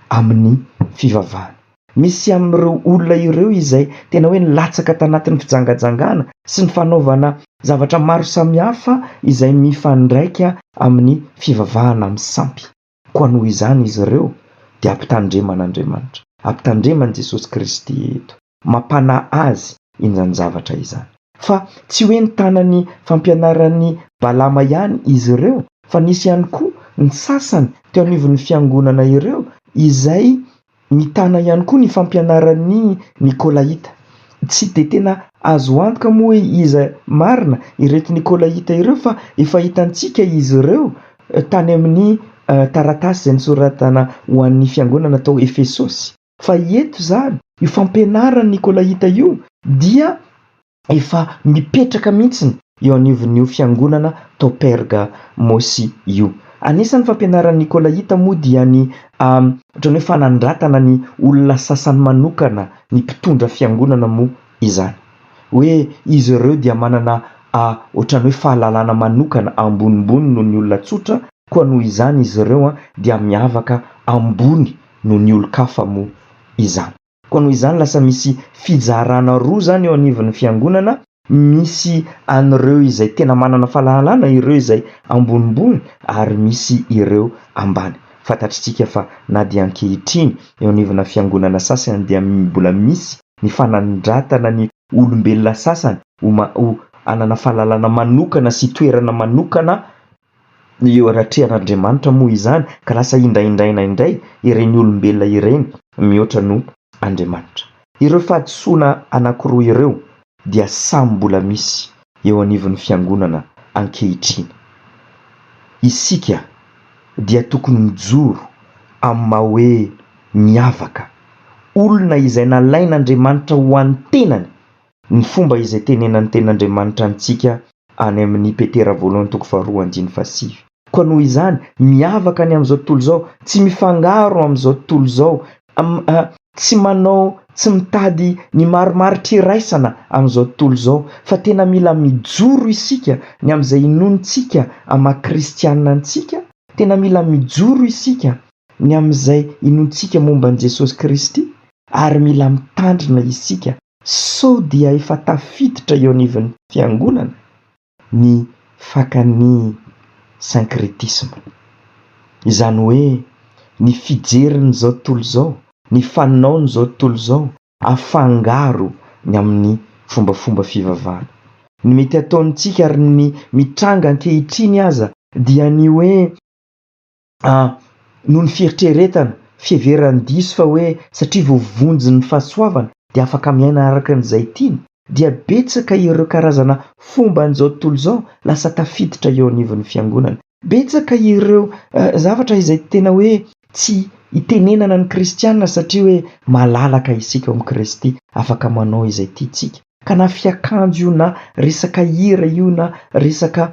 amin'ny fivavahana. Misy amin'ireo olona ireo izay tena hoe nilatsaka tanatin'ny fijangajangana sy ny fanaovana zavatra maro samihafa izay mifandraika amin'ny fivavahana amin'ny sampy. Koa noho izany izy ireo dia ampitandreman'Andriamanitra, ampitandreman'i Jesosy Kristy eto, mampanahy azy izany zavatra izany. Fa tsy hoe nitana ny fampianaran'i Balama ihany izy ireo, fa nisy ihany koa ny sasany teo anivon'ny fiangonana ireo izay Mitana ihany koa ny fampianaran'ny Nikolaita. Tsy dia tena azo antoka moa hoe iza marina ireto Nikolaita ireo fa efa hitantsika izy ireo tany amin'ny taratasy izay nosoratana ho an'ny fiangonana tao Efesosy. Fa eto izany, io fampianaran'ny Nikolaita io dia efa mipetraka mihitsy eo anivon'io fiangonana tao Pergamosy io. Anisan'ny fampianaran'ny Nikolaita moa dia ny ohatran'ny hoe fanandratana ny olona sasany manokana, ny mpitondra fiangonana moa izany. Hoe izy ireo dia manana ohatran'ny hoe fahalalana manokana ambonimbony noho ny olona tsotra, koa noho izany izy ireo dia miavaka ambony noho ny olon-kafa moa izany. Koa noho izany lasa misy fizarana roa izany eo anivon'ny fiangonana, misy an'ireo izay tena manana fahalalana, ireo izay ambonimbony ary misy ireo ambany. Fantatritsika fa na dia ankehitriny eo anivona fiangonana sasany dia mbola misy ny fanandratana ny olombelona sasany ho ho hanana fahalalana manokana sy toerana manokana eo anatrehan'Andriamanitra moa izany ka lasa indraindraina indray ireny olombelona ireny mihoatra noho Andriamanitra. Ireo fahadisoana anankiroa ireo dia samy mbola misy eo anivon'ny fiangonana ankehitriny. Isika dia tokony mijoro amin'ny maha hoe miavaka, olona izay nalain'Andriamanitra ho an'ny tenany, ny fomba izay tenenan'ny tenin'Andriamanitra antsika any amin'ny Petera voalohany toko faharoa andininy fahasivy. Koa noho izany, miavaka ny amin'izao tontolo izao, tsy mifangaro amin'izao tontolo izao, tsy manao, tsy mitady ny marimaritra iraisana amin'izao tontolo izao, fa tena mila mijoro isika ny amin'izay inoantsika amin'ny maha kristiana antsika, tena mila mijoro isika ny amin'izay inoantsika momba an'i Jesosy Kristy, ary mila mitandrina isika sao dia efa tafiditra eo anivon'ny fiangonana ny fakan'ny syncrétisme. Izany hoe ny fijerin'izao tontolo izao, ny fanaon'izao tontolo izao afangaro ny amin'ny fombafomba fivavahana. Ny mety ataontsika ary ny mitranga ankehitriny aza dia ny hoe Noho ny fieritreretana, fiheveran-diso fa hoe satria voavonjin'ny fahasoavana dia afaka miaina araka an'izay tiany, dia betsaka ireo karazana fomban'izao tontolo izao lasa tafiditra eo anivon'ny fiangonana. Betsaka ireo zavatra izay tena hoe tsy itenenana ny kristiana satria hoe malalaka isika ao amin'i Kristy, afaka manao izay tiantsika. Ka na fiakanjo io na resaka hira io na resaka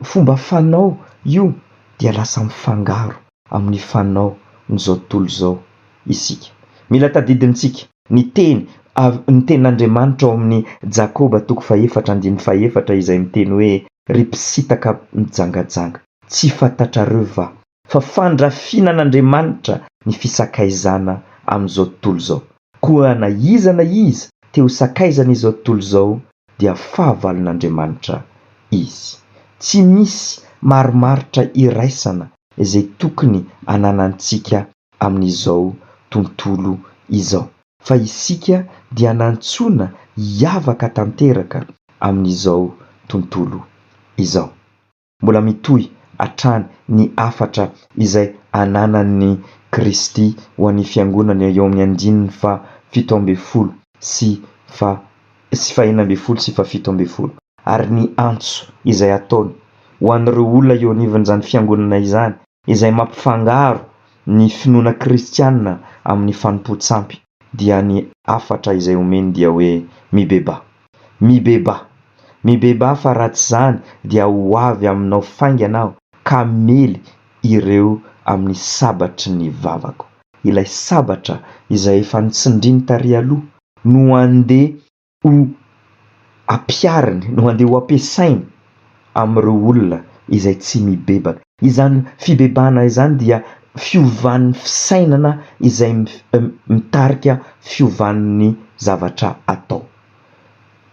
fomba fanao io dia lasa mifangaro amin'ny fanaon'izao tontolo izao isika. Mila tadidintsika ny teny avy ny tenin'Andriamanitra ao amin'ny Jakoba toko fahefatra andininy fahefatra izay miteny hoe ry mpisintaka mijangajanga, tsy fantatrareo va fa fandrafiana an'Andriamanitra ny fisakaizana amin'izao tontolo izao? Koa na iza na iza te ho sakaizan'izao tontolo izao dia fahavalon'Andriamanitra izy. Tsy misy marimaritra iraisana izay tokony ananantsika amin'izao tontolo izao, fa isika dia nantsoina hiavaka tanteraka amin'izao tontolo izao. Mbola mitohy hatrany ny hafatra izay ananan'i Kristy ho an'ny Fiangonana eo amin'ny andininy faha 17 sy faha sy faha 16 sy faha 17 ary ny antso izay ataony ho an'ireo olona eo anivon'izany Fiangonana izany izay mampifangaro ny finoana kristiana amin'ny fanompoan-tsampy dia ny hafatra izay omeny dia hoe mibebaha. Mibebaha. Mibebaha fa raha tsy izany dia ho avy aminao faingana aho ka hamely ireo amin'ny sabatry ny vavako. Ilay sabatra izay efa notsindriny tary aloha no andeha ho ampihariny, no andeha ho ampiasainy amin'ireo olona izay tsy mibebaka. Izany fibebahana izany dia fiovan'ny fisainana izay mitarika fiovan'ny zavatra atao.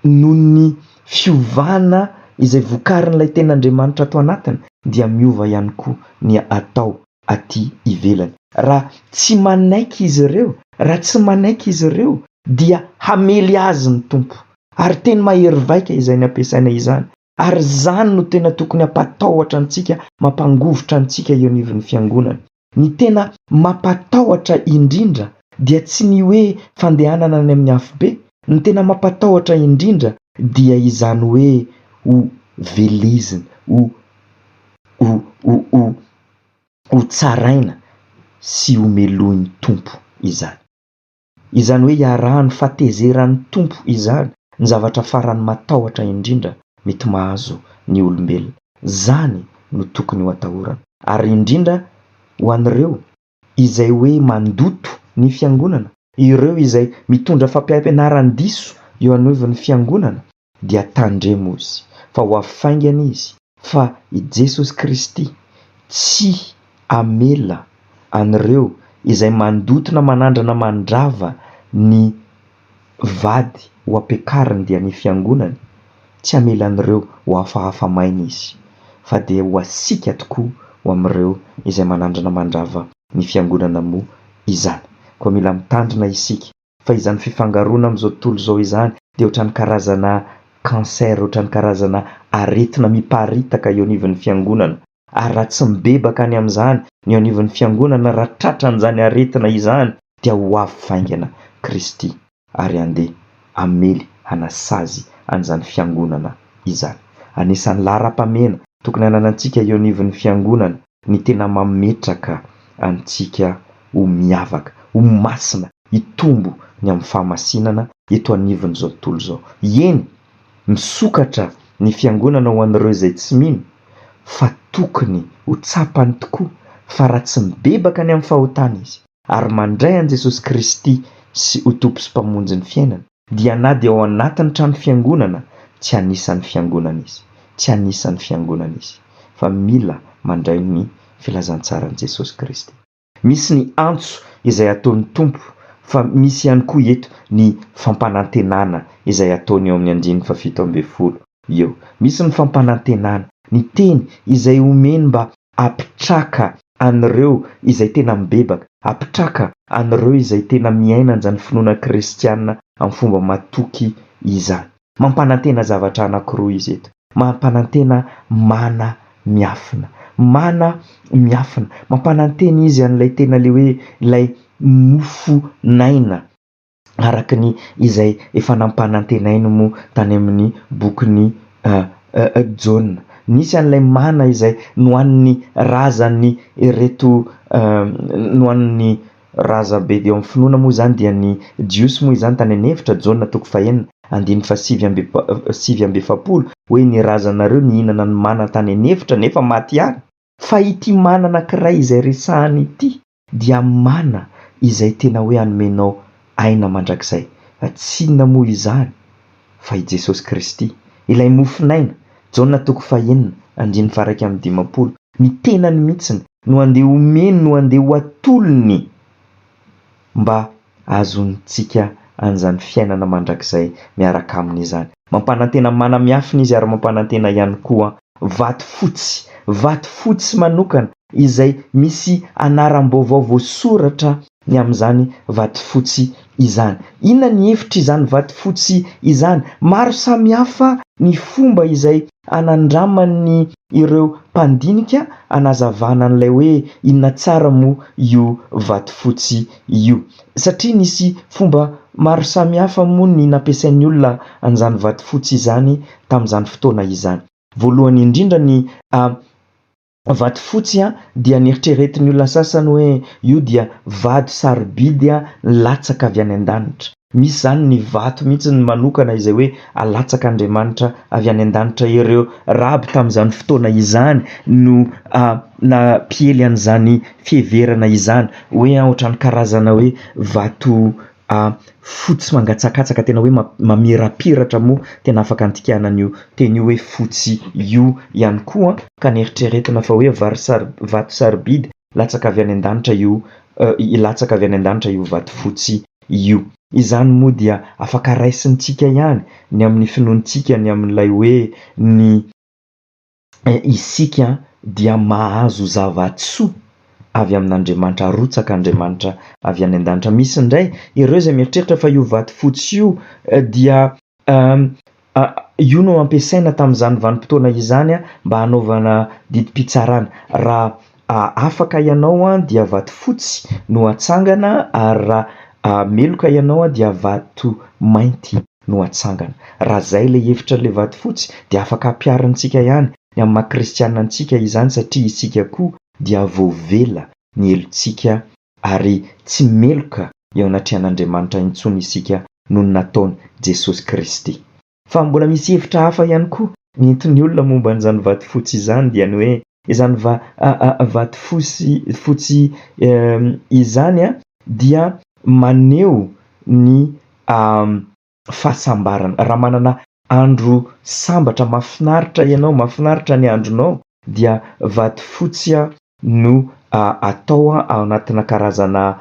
Noho ny fiovana izay vokarin'ilay tenin'Andriamanitra ato anatiny dia miova ihany koa ny atao aty ivelany. Raha tsy manaiky izy ireo, raha tsy manaiky izy ireo dia hamely azy ny Tompo. Ary teny mahery vaika izay nampiasaina izany. Ary izany no tena tokony hampatahotra antsika, mampangovitra antsika eo anivon'ny fiangonana. Ny tena mampatahotra indrindra dia tsy ny hoe fandehanana any amin'ny afobe, ny tena mampatahotra indrindra dia izany hoe ho velezina, ho ho ho ho ho tsaraina sy ho melohin'ny Tompo izany. Izany hoe iarahan'ny fahatezeran'ny Tompo izany ny zavatra farany matahotra indrindra mety mahazo ny olombelona. Izany no tokony ho atahorana. Ary indrindra ho an'ireo izay hoe mandoto ny fiangonana, ireo izay mitondra fampianaran-diso eo anivon'ny fiangonana dia tandremo izy fa ho avy faingana izy fa i Jesosy Kristy tsy hamela an'ireo izay mandoto na manandrana mandrava ny vady ho ampiakariny dia ny fiangonany, tsy hamela an'ireo ho hafahafa maina izy fa dia ho asiaka tokoa ho amin'ireo izay manandrana mandrava ny fiangonana moa izany. Koa mila mitandrina isika fa izany fifangaroana amin'izao tontolo izao izany dia ohatran'ny karazana cancer, ohatran'ny karazana aretina miparitaka eo anivon'ny fiangonana ary raha tsy mibebaka any amin'izany ny eo anivon'ny fiangonana raha tratran'izany aretina izany dia ho avy faingana Kristy ary handeha hamely hanasazy an'izany fiangonana izany. Anisan'ny laharam-pahamehana tokony hananantsika eo anivon'ny fiangonana ny tena mametraka antsika ho miavaka, ho masina, hitombo ny amin'ny fahamasinana eto anivon'izao tontolo izao. Eny, misokatra ny fiangonana ho an'ireo izay tsy mino, fa tokony ho tsapany tokoa fa raha tsy mibebaka ny amin'ny fahotany izy ary mandray an'i Jesosy Kristy sy ho Tompo sy Mpamonjy ny fiainany, dia na dia ao anatin'ny trano fiangonana, tsy anisan'ny fiangonana izy. Tsy anisan'ny fiangonana izy, fa mila mandray ny filazantsaran'i Jesosy Kristy. Misy ny antso izay ataon'ny Tompo, fa misy ihany koa eto ny fampanantenana izay ataony eo amin'ny andininy fahafito ambin'ny folo eo. Misy ny fampanantenana, ny teny izay omeny mba hampitraka an'ireo izay tena mibebaka, hampitraka an'ireo izay tena miaina an'izany finoana kristiana amin'ny fomba matoky izany. Mampanantena zavatra anankiroa izy eto. Mampanantena mana miafina. Mana miafina. Mampanantena izy an'ilay tena ilay hoe ilay mofo naina araka ny izay efa nampanantenainy moa tany amin'ny bokin'i Jaona. Nisy an'ilay mana izay nohanin'ny razan'ny ireto nohanin'ny razambe eo amin'ny finoana moa izany dia ny Jiosy moa izany tany an'efitra, Jaona toko fahenina andininy fahasivy amby 49 hoe ny razanareo nihinana ny mana tany an'efitra nefa maty ihany. Fa ity mana anankiray izay resahana ity dia mana izay tena hoe hanomenao aina mandrakizay. Fa tsy inona moa izany fa i Jesosy Kristy, ilay mofon'aina, Jaona toko fahenina andininy faha-51, ny tenany mihitsiny no andeha homeny no andeha ho atolony mba hahazoantsika an'izany fiainana mandrakizay miaraka aminy izany. Mampanantena mana miafina izy ary mampanantena ihany koa vato fotsy, vato fotsy manokana izay misy anaram-baovao voasoratra ny amin'izany vato fotsy izany. Inona ny hevitr'izany vato fotsy izany? Maro samihafa ny fomba izay anandraman'ny ireo mpandinika hanazavana an'ilay hoe inona tsara moa io vato fotsy io. Satria nisy fomba maro samihafa moa ny nampiasain'ny olona an'izany vato fotsy izany tamin'izany fotoana izany. Voalohany indrindra ny vato fotsy dia neritreretin'ny olona sasany hoe io dia vato sarobidy nilatsaka avy any an-danitra. Misy izany ny vato mihitsy ny manokana izay hoe alatsak'Andriamanitra avy any an-danitra. Ireo raby tamin'izany fotoana izany no nampiely an'izany fiheverana izany hoe ohatran'ny karazana hoe vato fotsy mangatsakatsaka, tena hoe mamirapiratra moa tena afaka andikana an'io teny io hoe fotsy io ihany koa, ka neritreretina fa hoe vary saro- vato sarobidy latsaka avy any an-danitra io, latsaka avy any an-danitra io vato fotsy io. Izany moa dia afaka raisintsika ihany ny amin'ny finoantsika ny amin'ilay hoe ny isika dia mahazo zava-tsoa avy amin'Andriamanitra, arotsak'Andriamanitra avy any an-danitra. Misy indray ireo izay mieritreritra fa io vato fotsy io dia io no ampiasaina tamin'izany vanim-potoana izany mba hanaovana didim-pitsarana. Raha afaka ianao dia vato fotsy no atsangana ary raha meloka ianao dia vato mainty no atsangana. Raha izay ilay hevitra ilay vato fotsy dia afaka ampiharintsika ihany ny amin'ny maha kristiana antsika izany satria isika koa dia voavela ny helotsika ary tsy meloka eo anatrehan'Andriamanitra intsony isika noho ny nataon'i Jesosy Kristy. Fa mbola misy hevitra hafa ihany koa nentin'ny olona momba an'izany vato fotsy izany dia ny hoe. Izany vato fosy fotsy izany dia maneho ny fahasambarana. Raha manana andro sambatra mahafinaritra ianao, mahafinaritra ny andronao dia vato fotsy no atao ao anatina karazana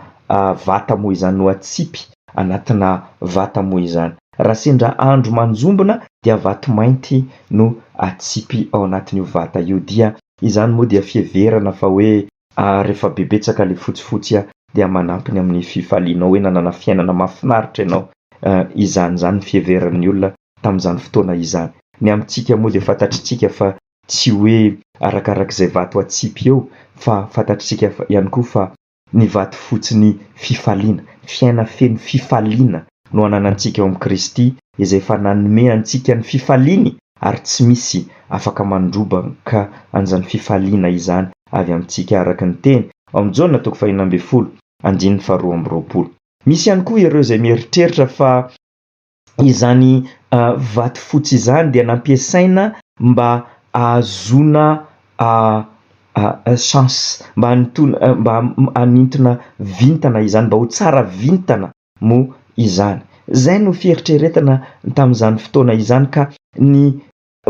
vata moa izany, no atsipy anatina vata moa izany. Raha sendra andro manjombona dia vato mainty no atsipy ao anatin'io vata io. Dia izany moa dia fiheverana fa hoe rehefa be betsaka ilay fotsifotsy dia manampy ny amin'ny fifalianao hoe nanana fiainana mahafinaritra ianao. Izany izany ny fiheveran'ny olona tamin'izany fotoana izany. Ny amintsika moa dia fantatritsika fa tsy hoe arakarak'izay vato atsipy eo fa fantatritsika ihany koa fa ny vato fotsy ny fifaliana, fiaina feno fifaliana no ananantsika ao amin'i Kristy izay efa nanome antsika ny fifaliany ary tsy misy afaka mandrobaka an'izany fifaliana izany avy amintsika araka ny teny ao amin'ny Jaona toko fahenina ambin'ny folo andininy faharoa amby roapolo. Misy ihany koa ireo izay mieritreritra fa izany vato fotsy izany dia nampiasaina mba ahazoana chance, mba hanintona mba hanintona vintana izany, mba ho tsara vintana moa izany. Izay no fieritreretana tamin'izany fotoana izany ka ny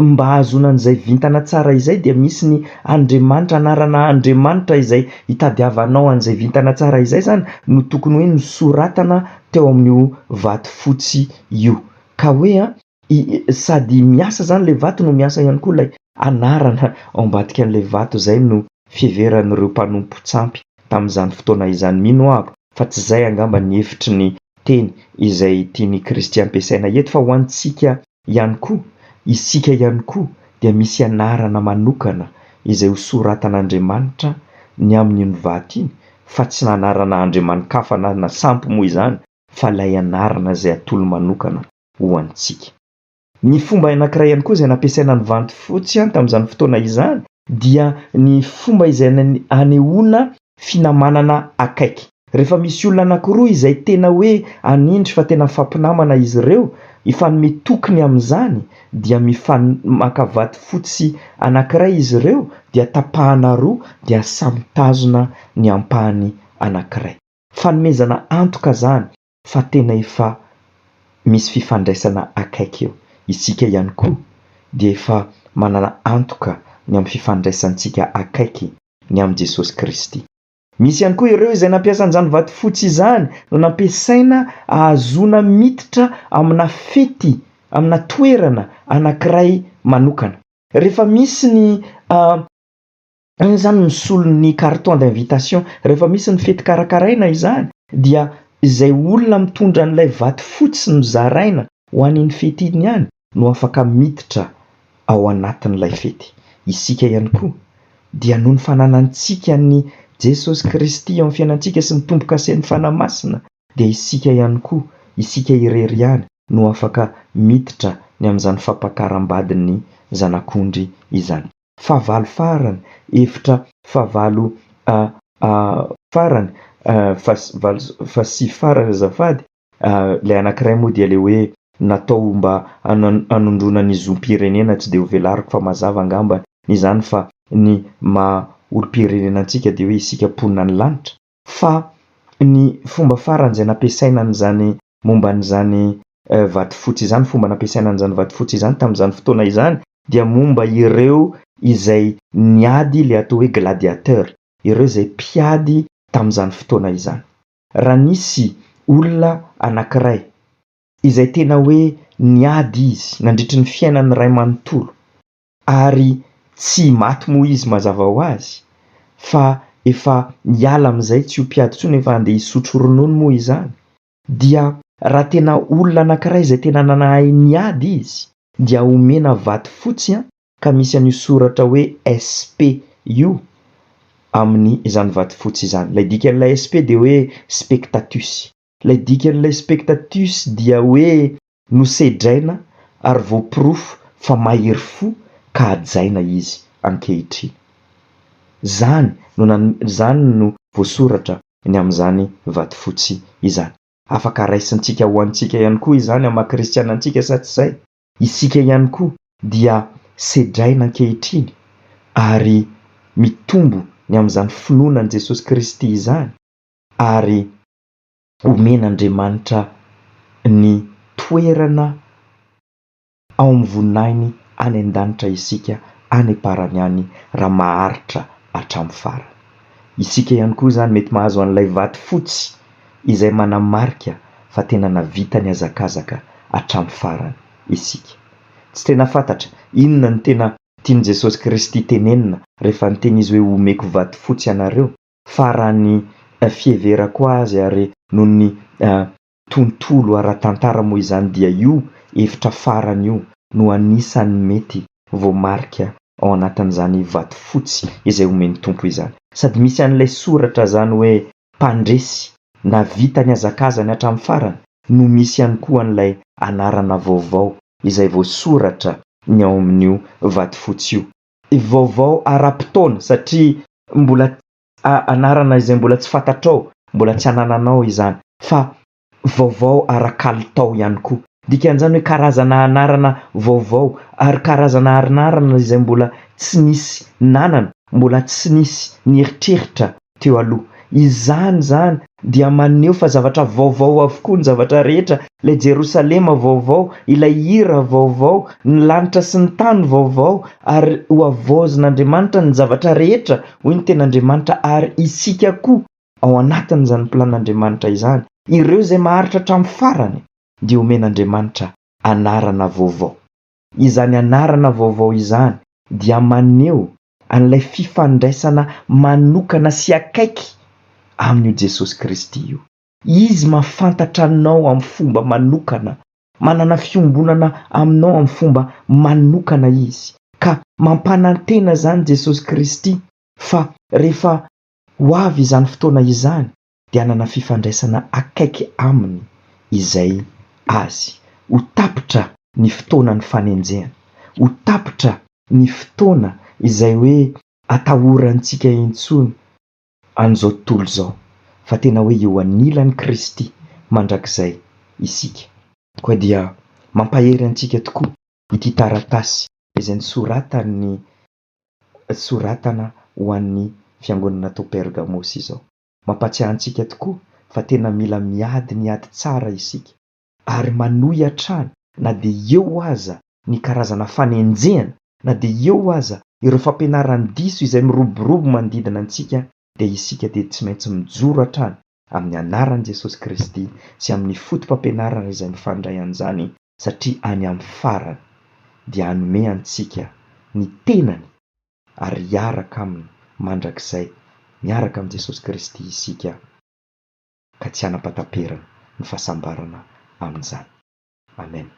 mba hahazoana an'izay vintana tsara izay dia misy ny Andriamanitra, anarana Andriamanitra izay hitadiavanao an'izay vintana tsara izay izany no tokony hoe nosoratana teo amin'io vato fotsy io. Ka hoe an, sady miasa izany ilay vato no miasa ihany koa ilay anarana ao ambadika an'ilay vato, izay no fiheveran'ireo mpanompo-tsampy tamin'izany fotoana izany. Mino aho fa tsy izay angamba ny hevitry ny teny izay tian'i Kristy ampiasaina eto fa ho antsika ihany koa, isika ihany koa dia misy anarana manokana izay ho soratan'Andriamanitra ny amin'iny vato iny fa tsy anarana andriamani-kafa na na sampy moa izany fa ilay anarana izay atolo manokana ho antsika. Ny fomba anankiray ihany koa izay nampiasaina ny vanto fotsy tamin'izany fotoana izany dia ny fomba izay anehoana finamanana akaiky. Rehefa misy olona anankiroa izay tena hoe hanindry fa tena mifampinamana izy ireo, hifanome toky ny amin'izany dia mifan- maka vato fotsy anankiray izy ireo dia tapahana roa dia samy mitazona ny ampahany anankiray. Fanomezana antoka izany fa tena efa misy fifandraisana akaiky eo. Isika ihany koa dia efa manana antoka ny amin'ny fifandraisantsika akaiky ny amin'i Jesosy Kristy. Misy ihany koa ireo izay nampiasa an'izany vato fotsy izany no nampiasaina ahazoana miditra amina fety, amina toerana anankiray manokana. Rehefa misy ny Iny izany misolo ny carton d'invitation. Rehefa misy ny fety karakaraina izany dia izay olona mitondra an'ilay vato fotsy nozaraina ho an'iny fety iny ihany no afaka miditra ao anatin'ilay fety. Isika ihany koa dia noho ny fananantsika an'i Jesosy Kristy eo amin'ny fiainantsika sy ny tombo-kasen'ny Fanahy Masina dia isika ihany koa, isika irery ihany no afaka miditra ny amin'izany fampakaram-badin'ny Zanak'ondry izany. Fahavalo farany, efitra fahavalo farany, fahavalo fahasivy farany azafady, ilay anankiray moa dia ilay hoe natao mba hanondroana ny zom-pirenena, tsy dia hovelariko fa mazava angamba izany fa ny maha olom-pirenena antsika dia hoe isika mponina ny lanitra. Fa ny fomba farany izay nampiasaina an'izany momba an'izany vato fotsy izany, fomba nampiasaina an'izany vato fotsy izany tamin'izany fotoana izany dia momba ireo izay niady ilay atao hoe gladiateur, ireo izay mpiady tamin'izany fotoana izany. Raha nisy olona anankiray izay tena hoe niady izy nandritry ny fiainany iray manontolo, ary tsy maty moa izy mazava ho azy fa efa hiala amin'izay tsy ho mpiady intsony efa handeha hisotro ronono moa izany dia raha tena olona anankiray izay tena nanahay niady izy dia omena vato fotsy an ka misy an'io soratra hoe SP io amin'ny izany vato fotsy izany. Ilay dikan'ilay SP dia hoe spectatus. Ilay dikan'ilay spectatus dia hoe Nosedraina ary voaporofo fa mahery fo ka hajaina izy ankehitriny. Izany no izany no voasoratra ny amin'izany vatofotsy izany. Afaka raisintsika ho antsika ihany koa izany amin'ny maha kristiana antsika sa tsy izay? Isika ihany koa dia sedraina ankehitriny ary. mitombo ny amin'izany finoana an'i Jesosy Kristy izany ary omen'Andriamanitra ny toerana ao amin'ny voninahiny any an-danitra isika any am-parany any raha maharitra hatramin'ny farany. Isika ihany koa izany mety mahazo an'ilay vato fotsy izay manamarika fa tena navita ny hazakazaka hatramin'ny farany isika. Tsy tena fantatra inona no tena tian'i Jesosy Kristy tenenina rehefa niteny Izy hoe omeko vato fotsy ianareo fa raha ny fiheverako azy ary noho ny tontolo ara-tantara moa izany dia io efitra farany io no anisan'ny mety voamarika ao anatin'izany vato fotsy izay omen'ny Tompo izany. Sady misy an'ilay soratra izany hoe mpandresy nahavita ny hazakazany hatramin'ny farany no misy ihany koa an'ilay anarana vaovao izay voasoratra ny ao amin'io vato fotsy io. Vaovao ara-potoana satria mbola anarana izay mbola tsy fantatrao, mbola tsy anananao izany fa vaovao ara-kalitao ihany koa. Dikan'izany hoe karazana anarana vaovao ary karazana anarana izay mbola tsy nisy nanana, mbola tsy nisy nieritreritra teo aloha. Izany izany dia maneho fa zavatra vaovao avokoa ny zavatra rehetra, ilay Jerosalema vaovao, ilay hira vaovao, ny lanitra sy ny tany vaovao ary hohavaozin'Andriamanitra ny zavatra rehetra hoy ny tenin'Andriamanitra ary isika koa ao anatin'izany planin'Andriamanitra izany, ireo izay maharitra hatramin'ny farany dia omen'Andriamanitra anarana vaovao. Izany anarana vaovao izany dia maneho an'ilay fifandraisana manokana sy akaiky amin'io Jesosy Kristy io. Izy mahafantatra anao amin'ny fomba manokana, manana fiombonana aminao amin'ny fomba manokana Izy. Ka mampanantena izany Jesosy Kristy fa rehefa ho avy izany fotoana izany dia hanana fifandraisana akaiky Aminy izay Azy. Ho tapitra ny fotoanan'ny fanenjehana. Ho tapitra ny fotoana izay hoe atahorantsika intsony an'izao tontolo izao fa tena hoe eo anilan'i Kristy mandrakizay isika. Koa dia mampahery antsika tokoa ity taratasy izay nosoratan'ny soratana ho an'ny fiangonana tao Pergamosy izao. Mampahatsiahy antsika tokoa fa tena mila miady ny ady tsara isika ary manohy hatrany na dia eo aza ny karazana fanenjehana, na dia eo aza ireo fampianaran-diso izay miroborobo manodidina antsika dia isika dia tsy maintsy mijoro hatrany amin'ny anaran'i Jesosy Kristy sy amin'ny foto-pampianarana izay mifandray an'izany satria any amin'ny farany dia hanome antsika ny tenany ary hiaraka aminy mandrakizay miaraka amin'i Jesosy Kristy isika ka tsy hanam-pahataperana ny fahasambarana amin'izany. Amen.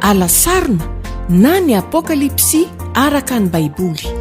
Alasarona na ny Apokalypsy araka ny Baiboly.